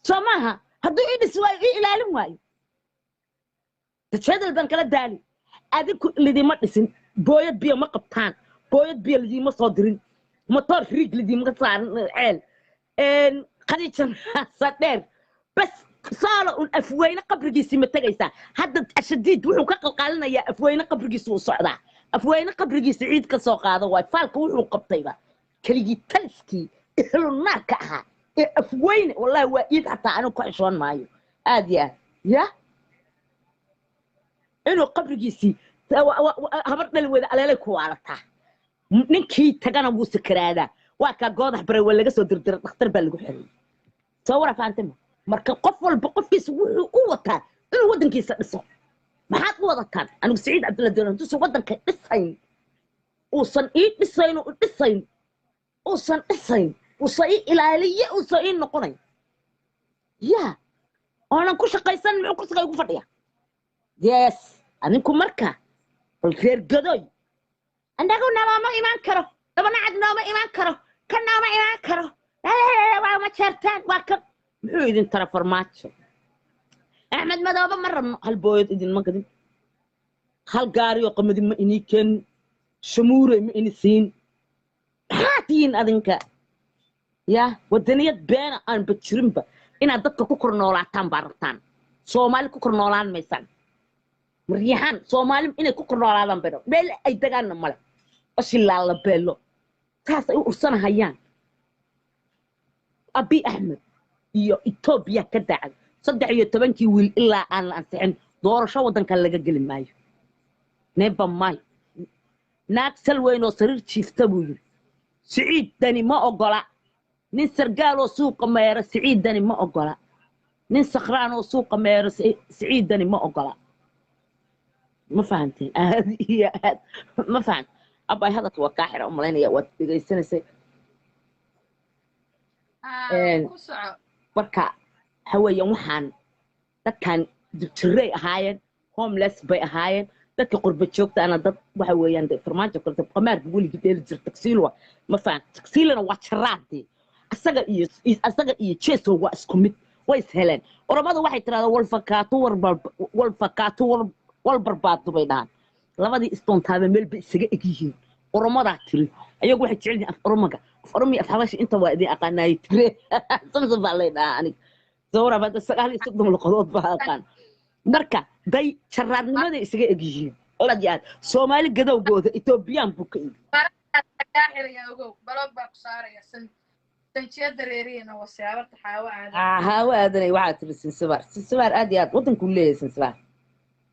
soo maaha? Hadduu ii dhisi waayo, ii ilaalin waayo, tajadal baan kala daali. Adinku lidima dhisin, booyad biyo ma qabtaan, booyad biyo lidiima soo dirin, motoor riig lidiima saarin ceel. Khadiija Sadheer bas saalo un Afweyne qabrigiisii ma tegaysaa hadda? Ashadiid wuxuu ka qalqaalinayaa Afweyne qabrigiisa uu socdaa. Afweyne qabrigiisa ciid ka soo qaado waay faalka wuxuu qabtayba keligii taliskii ehlu naarka ahaa ee Afweyne. Wallahi waa iid, xataa anigu ka xishoon maayo aad iyo aad ya inuu qabrigiisii habar dhali weyda aleelay ku waalataa. Ninkii tagana wuu sakaraadaa. Waa kaa Goodax Bare, waa laga soo dirdiray, dhakhtar baa lagu xirayay. Soo wara fahantima? Marka qof walba qofkiisa wuxuu u wataa inuu waddankiisa dhiso. Maxaad u wadataan? Anigu Saciid Cabdulla Doon hadduusan waddanka dhisayn, uusan ii dhisayn, u dhisayn, uusan dhisayn, uusan ii ilaaliye, uusan ii noqonayn ya oonan ku shaqaysan, muxuu kursiga igu fadhiya? Yes, adinku marka bal reer Gadoy, annagu nalooma imaan karo, Dhabanacad nooma imaan karo, kan nooma imaan karo, waa ma jeertaan, waa kan. Muxuu idin tara Farmaajo? Axmed Madoobe ma rabno. Hal booyad idinma gadin, hal gaari oo qamadi ma inii keenin, shamuure ma ini siin. Maxaa tihiin adinka? Ya wadaniyad beena aanba jirinba inaad dadka ku kor noolaataan baa rabtaan. Soomaali ku kor noolaan maysaan. Maryahaan Soomaali inay ku kor noolaadaan bay rabaan, meel ay degaanna male. Bashilaalla beelo saas ay u ursanahayaan. Abi Axmed iyo Etoobiya ka daacay 13-kii wiil ilaa aan la ansixin doorasho waddanka laga geli maayo. Neeba maayo naag sal weyn oo sariir jiifta buu yidhi. Siciid Dani ma ogola nin sargaal oo suuqa meero. Siciid Dani ma ogola nin sakraan oo suuqa meero. Siciid Dani ma ogola. Ma fahanteen? Aad iyo aad ma fahant. Abay, hadalka waa kaa xira umalaynaya, waad dhegaysanaysay. Ku soco. Marka waxa weeyaan, waxaan dadkan dibjiray ahaayeen, homeless bay ahaayeen. Dadka qurba joogtaana dad waxa weeyaan dee Farmaajo kale qamaarka weligii dheeli jira, tagsiilwa ma fahan. Tagsiilana waa jaraadee, asaga iyo Jeso waa isku mid, way is heleen. Oromada waxay tirahdaa walfakaato walfakaato wal barbaado bay dhahaan. Labadii isdoontaaba meel bay isaga eg yihiin. Oromadaa tiri, ayagu waxay jecel yihiin af Oromaga, af Oromiya, af Xabashi inta waa idin aqaanaayay tire. Samson baa lay dhahaa aniga sawra hadda 39 luqadood baa aqaan. Marka day jaraadnimaday isaga eg yihiin aad iyo aad. Soomaali gadowgooda Etoobiyaan buu ka yimi. Kaa xiraya, ogow, block baa ku saaraya. Sanjiya dareeriyana wasiyaabarta Xaawo Aadan. Haawo Aadanay waxaa tiri Sinsibaar, Sinsibaar aad iyo aad waddankuu leeyahay. Sinsibaar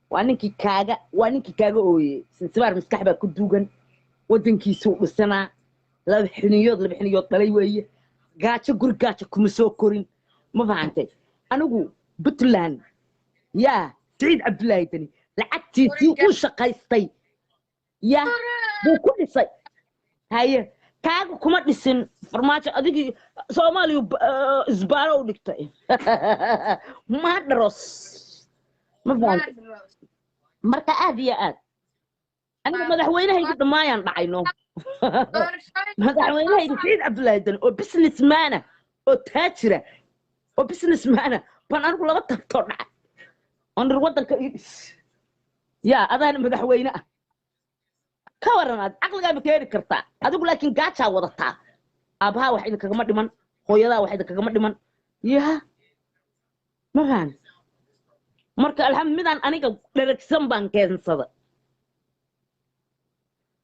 waa ninkii kaaga, waa ninkii kaaga ooyey. Sinsibaar maskax baa ku duugan, waddankiisuu dhisanaa. Laba xiniyood, laba xiniyood dhalay weeye. Gaajo guri gaajo kuma soo korin, ma fahantay? Anigu Puntland yaa Siciid Cabdullaahi Dani lacagtiisii uu shaqaystay ya buu ku dhisay. Haye, Kaaga kuma dhisin Farmaajo, adigii Soomaaliya isbaaro u dhigtay maadharos, ma fahamtay? Marka aad iyo aad aniga madaxweynahayga dhammaayaan dhacayno. Madaxweynahayga Siciid Cabdullaahi Dani oo businessmana oo taajira oo businessmana baan anigu laba tabtoo dhacay oon dhir waddanka ii dhis yaa adaana madaxweyne ah. Ka waran, aad caqligaa ma keeni kartaa adigu? Laakiin gaajaa wadataa. Aabahaa wax idinkagama dhiman, hooyadaa wax idinkagama dhiman, yaa ma fahan? Marka alxamdu, midaan aniga dheragsan baan keensada,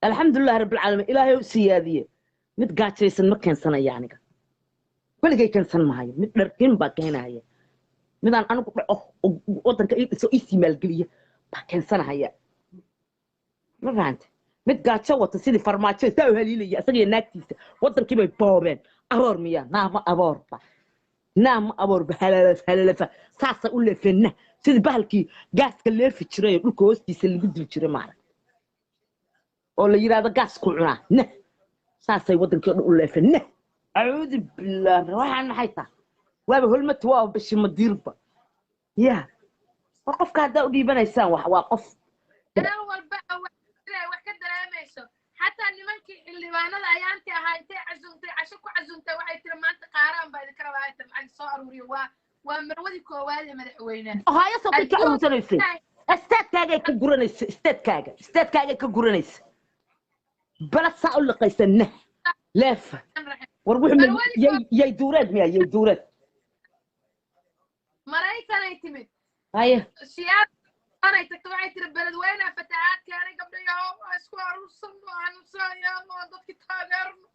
alxamdulilah rabbilcaalamiin, Ilaahay u siyaadiye. Mid gaajaysan ma keensanaya, aniga weligay keensan maayo. Mid dharkin baa keenaya, midaan anigu dhaco oo waddanka ii dhiso, iisii maalgeliya baa keensanahaya, ma fahante? Mid gaajo wata sidii Farmaajo saa u haliilaya, isaga iyo naagtiisa waddankii bay boobeen. Aboor miya? Naama aboorba, naama aboorba. Halalaf halalafa saasa u leefeenna, sidii bahalkii gaaska leefi jiray oo dhulka hoostiisa lagu dili jiray, maarag oo la yidhaahdo gaasku cunaa nah, saasay waddankii o dhan u leefeen nah. Acuudu billaah, waxaan maxay tahay? Waaba holmati, waa bishi madiirba ya. War qofka haddaa u dhiibanaysaan wax waa qof Meel walba wax ka dareemayso. Xataa nimankii xildhibaanada ayaantii ahaa intay casuumtay, casho ku casuumtay, waxay tiri maanta qaaraan baa idinka rabaa, inta lacag soo aruuriyo. Waa marwadii koowaad ee madaxweynaha. Hooyo soo ka aruursanaysay, istaadkaagay ka guranaysa, istaadkaagay ka guranaysa, balad saa u liqaysa nah leefa. War wuxuu yay duureed miya? Yay duureed. Maraykanay timid. Haye. Siyaanay tagto, waxay tiri beledweynaha fatahaad keenay, gabdhayahow aan isku aruursano, aan nusaayaano, aan dadki taageerno.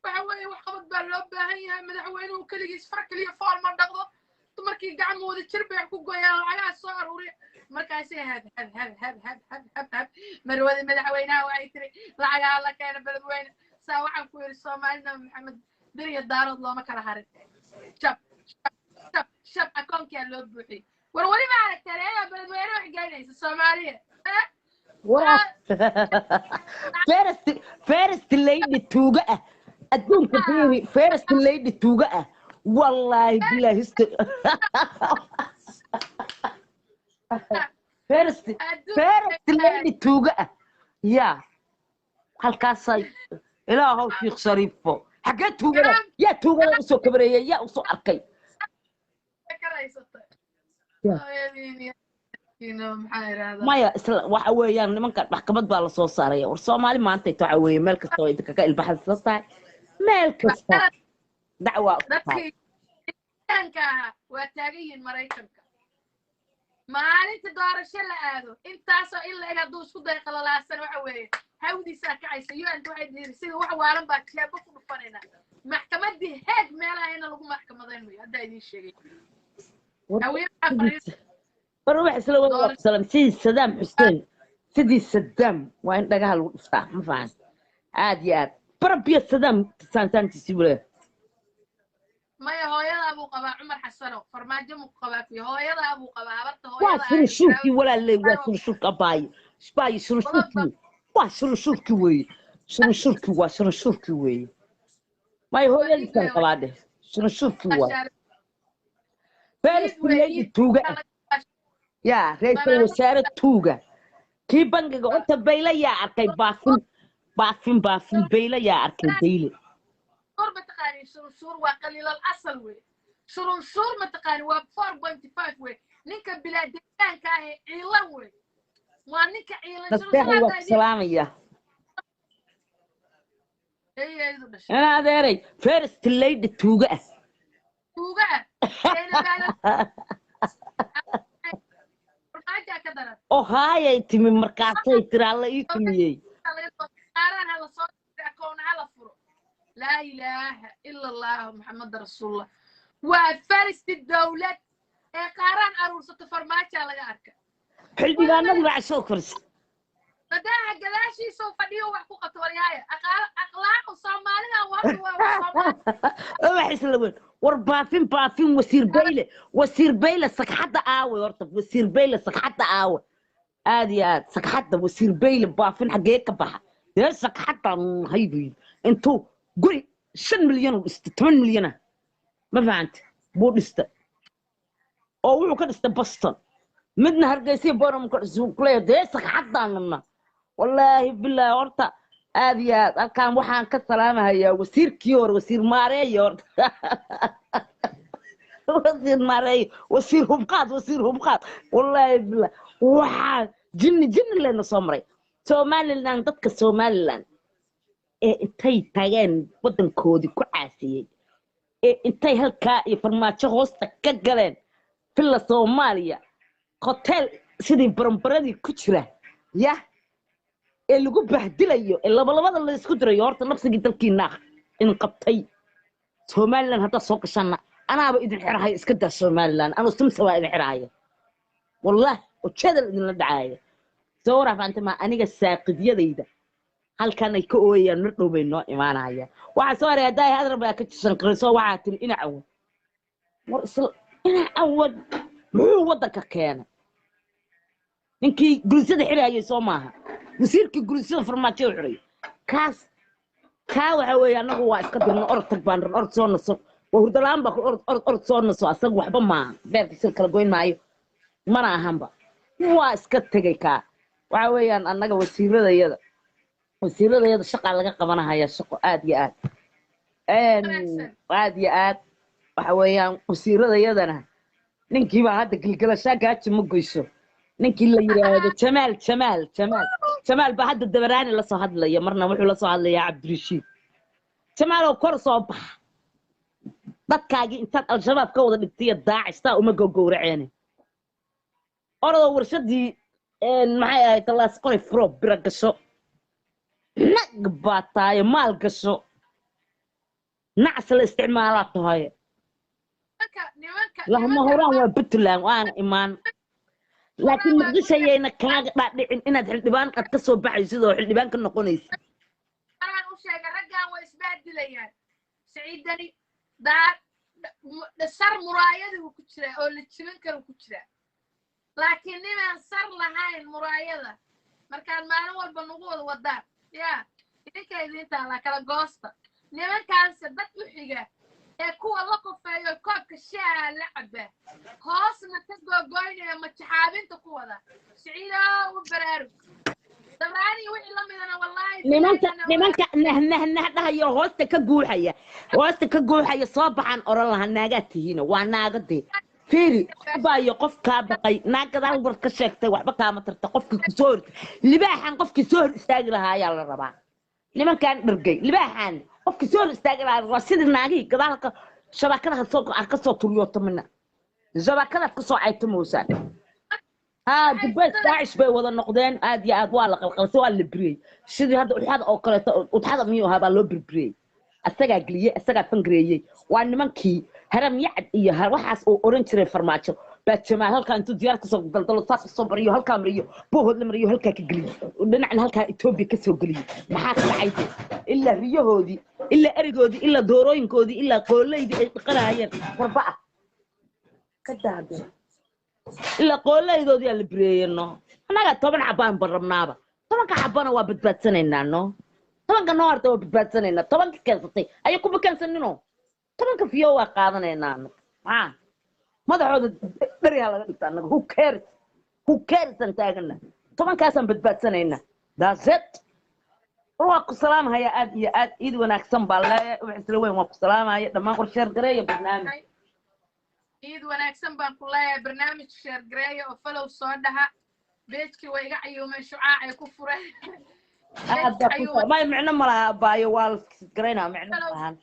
Waxa weeye wax qabad baa loo baahan yahay. Madaxweynuhu keligiis far keliya fool ma dhaqdo, dumarkii gacma wada jir bay wax ku goyaan, lacagaha soo aruuriya. Markaasay hab hab hab hab hab hab hab hab marwada madaxweynaha waxay tiri lacagaha la keena beledweyne. Saa waxaan ku yidhi, Soomaalina Maxamed dir iyo Daarood looma kala harin. Shab shab shab shab akoonkiyaa loo buuxiyey. War weli ma aragteen eedaa beledweyne wax geynaysa Soomaaliya? First lady tuuga ah adduunka fiiri, first lady tuuga ah, wallahi billahi, history first lady tuuga ah ya halkaasay. Ilaahow Shiikh Shariifo, xaggee tuugada yaa tuugada usoo kabareeyay, yaa usoo arkay? Maya, isla waxa weeyaan nimanka maxkamad baa lasoo saaraya. War Soomaali maanta waxa weeye meel kasta oo idinkaga ilbaxsan tahay, meel kasta dacwa. Dadkii ahaa waa taagan yihiin Maraykanka. Maalinta doorasho la aado, intaasoo in la eg hadduu isku day qalalaasan, waxa weeye hawdiisaa kacaysa. UN waxay diiri sida wax waalan baa jeebo ku dhufanayna. Maxkamaddii Heeg meelahayna lagu maxkamadayn mayo haddaa idiin sheegay. War wax isla wada salam, sidii Saddam Xuseen, sidii Saddam waa in dhagaha lagu dhuftaa, ma fahan? Aad iyo aad barabiyo Saddam saansaantiisii bule. Maya, hooyadaa buu qabaa Cumar Xasano, Farmaajo muu qabaa? Kuyo hooyadaa buu qabaa, habarta. Waa hooyada shurunshuurkii walaaley, waa shurunshuurka abaayo baayo, shurunshuurkii waa shurunshuurkii weeye, shurunshuurkii waa shurunshuurkii weeye. Maya, hooyadiisaan qabaa dheh, shurunshuurkii waa first lady tuuga ah yaa ra-iisul wasaare tuuga kii bangiga horta Bayle yaa arkay baafin baafin baafin Bayle yaa arkay Bayle. Shurunshuur ma taqaani? Shurunshuur waa qaliilal asal wey. Shurunshuur ma taqaani? Waa 4.5 wey. Ninka bilaa deegaanka ah ee ciilan wey, waa ninka ciilan. Nasteexay waa ku salaamaya. Eeyaydu dhashay. Ina adeeray, first lady tuuga ah. Tuuga ah Farmaajaa ka daran. Oo haayay timi, markaasay tiri alla ii tumiyey. Qaaraan hala soo, akoon hala furo. Laa ilaaha ila Allah, Maxameda rasuulullah. Waa faristi dowlad ee qaaraan aruursato Farmaajaa laga arka. Xildhibaanadii baa casoo korisa. Madaxa gadaashiisoo fadhiyo wax ku qabto. Waryaaya, akhlaaqu Soomaalida warta waa Soomaali. Wax isla weyn. War baafin baafin, wasiir Bayle, wasiir Bayle sagxadda aawe? Horta wasiir Bayle sagxadda aawe? Aad iyo aad sagxadda wasiir Bayle baafin xaggee ka baxa? Dee sagxadda haybu yidhi intuu Guri 5 milyan uu dhistay, 10 milyana, ma fahanta, buu dhistay oo wuxuu ka dhistay Boston, midna Hargeysa, Boram ka dhistay. Kuleeyahay dee sagxaddaan nabna, wallaahi bilaahi. Horta aad iyo aad halkaan waxaan ka salaamahayaa wasiirkii hore, wasiir Maareeye. Horta wasiir Maareeye, wasiir hubqaad, wasiir hubqaad. Wallaahi bilaahi, waxaa jinni jinni leyna soo maray Somaliland. Dadka Somaliland ee intay tageen waddankoodii ku caasiyey, ee intay halkaa iyo Farmaajo hoosta ka galeen Villa Soomaaliya hotel sidii barambaradii ku jira yah, ee lagu bahdilayo, ee labalabada la isku dirayo, horta nafsigii dalkiina in qabtay. Somaliland haddaad soo gashaana anaaba idin xirahaya. Iska daa Somaliland, anuu simsa waa idin xirahaya, wallahi, oo jadal idinla dhacaya. Soo waraafanta ma aniga saaqidyadayda halkan ay ka ooyayaan, mar dhow bay noo imaanayaan. Waxaa soo haray haddaa hadar baa ka shanqariso. Waxaa tiri ina Cawad, war isla ina Cawad muxuu waddanka keenay? Ninkii gulisyada xirayay soo maaha? Wasiirkii gulisyada Farmaajo xiray kaas kaa. Waxa weeye annagu waa iska dirno. Orod tag baan ran, orod soo naso, waa hurdalaan baa ku orod, orod, orod soo naso. Asaga waxba maaha, beerkiisa kala goyn maayo, mana ahanba, waa iska tegay kaa. Waxa weeyaan annaga wasiiradayada shaqaa laga qabanahaya, shaqo aad iyo aad aad iyo aad. Waxa weeyaan wasiiradayadana ninkiibaa hadda gilgilashaa gaaji ma goyso. Ninkii la yidhaahdo Jamaal, Jamaal, Jamaal, Jamaal baa hadda Dabaraani lasoo hadlaya, marna wuxuu lasoo hadlayaa Cabdirashiid. Jamaal oo kor soo bax, dadkaagii intaad Al-Shabaab ka wada dhigtay Daacish saa uma gowgowraceene. Orodoo warshadii maxay ahayd Tallaas Qoray furo, bira gasho, nag baa tahay, maal gasho, nacas la isticmaalaa tahay. Nimanka Lahma huraan waa Puntland, waana imaan, laakiin Muqdisho ayayna kaaga dhaadhicin inaad xildhibaan aad ka soo baxaysid oo xildhibaan ka noqonaysid. Waxaan u sheegay raggan way isbaadilayaan. Siciidani daar sar muraayaduu ku jiraa oo la jibin karo ku jiraa, laakiin ninaan sar lahayn muraayada markaad maalin walba nagu wada wadaan yaa idinka idiin taallaa kala goosta. Nimankaanse dad u xiga ee kuwa la kofeeyo, koobka shaaha la caba, hoosna ka googoynaya majaxaabinta ku wada. Siciidow, u baraarug. Dabraani wixii la midana, wallaahi. Nimanka nimanka nah nah nah dhahayo, hoosta ka guuxaya, hoosta ka guuxaya, soo baxaan oran lahaa. Naagaad tihiina, waa naagadee. Fiiri baayo, qof kaa baqay, naag gadaal war ka sheegtay waxba kaama tarta. Qofkii kusoo hor libaaxan, qofkii soo hor istaagi lahaa ayaa la rabaa. Nimankan dhargay, libaaxan qofkii soo hor istaagi lahaa waa sidii naagihii gadaalka shabakadaha soo ka soo turiyootamina, shabakadaad kasoo caytamoosaan. Haa, Dubai Daacish bay wada noqdeen. Aad iyo aad waa la qalqalsay, waa la biriyey sidii hadda udxada oo kaleeto. Udxada miyuu ahaa baa loo birburiyey? Asagaa geliyey, asagaa fangareeyey. Waa nimankii haram yacad iyo waxaas uu oran jiray Farmaajo baa Jamaal halkaa intuu diyaar kasoo daldalo, saas usoo bariyo, halkaa mariyo, Boohood la mariyo, halkaa ka geliyey, dhinacna halkaa Etoobiya kasoo geliyey. Maxaa ka dhacay dee? Ilaa riyahoodii, ilaa erigoodii, ilaa doorooyinkoodii, ilaa qoolaydii ay dhaqanayeen warba ah ka daadeen, ilaa qoollaydoodii aa la bireeyey. No, annaga 10 xabaan ban rabnaaba, 10-ka xabana waa badbaadsanaynaa. No, 10-ka noo harta waa badbaadsanaynaa. 10-ka keensatay ayay kuma keensanino, 10-ka fiyo waa qaadanaynaa annaga. Maxaa madaxooda dheriha laga dhigta annaga? Who cares, who cares? Aan taagana, 10-kaasaan badbaadsanaynaa. That's it. War waa ku salaamhaya aad iyo aad. Iid wanaagsan baa leeyahay, wax isla weyn. Waa ku salaamaya dhammaan. Qor share gareeya barnaamij. Ciid wanaagsan baan ku leeyahay. Barnaamij share gareeya oo follow soo dhaha. Page-kii way iga cayuumeen, shucaacay ku fureen. Aad baa ku may micno ma laha, baayo, waa la garaynaa, micno ma lahan.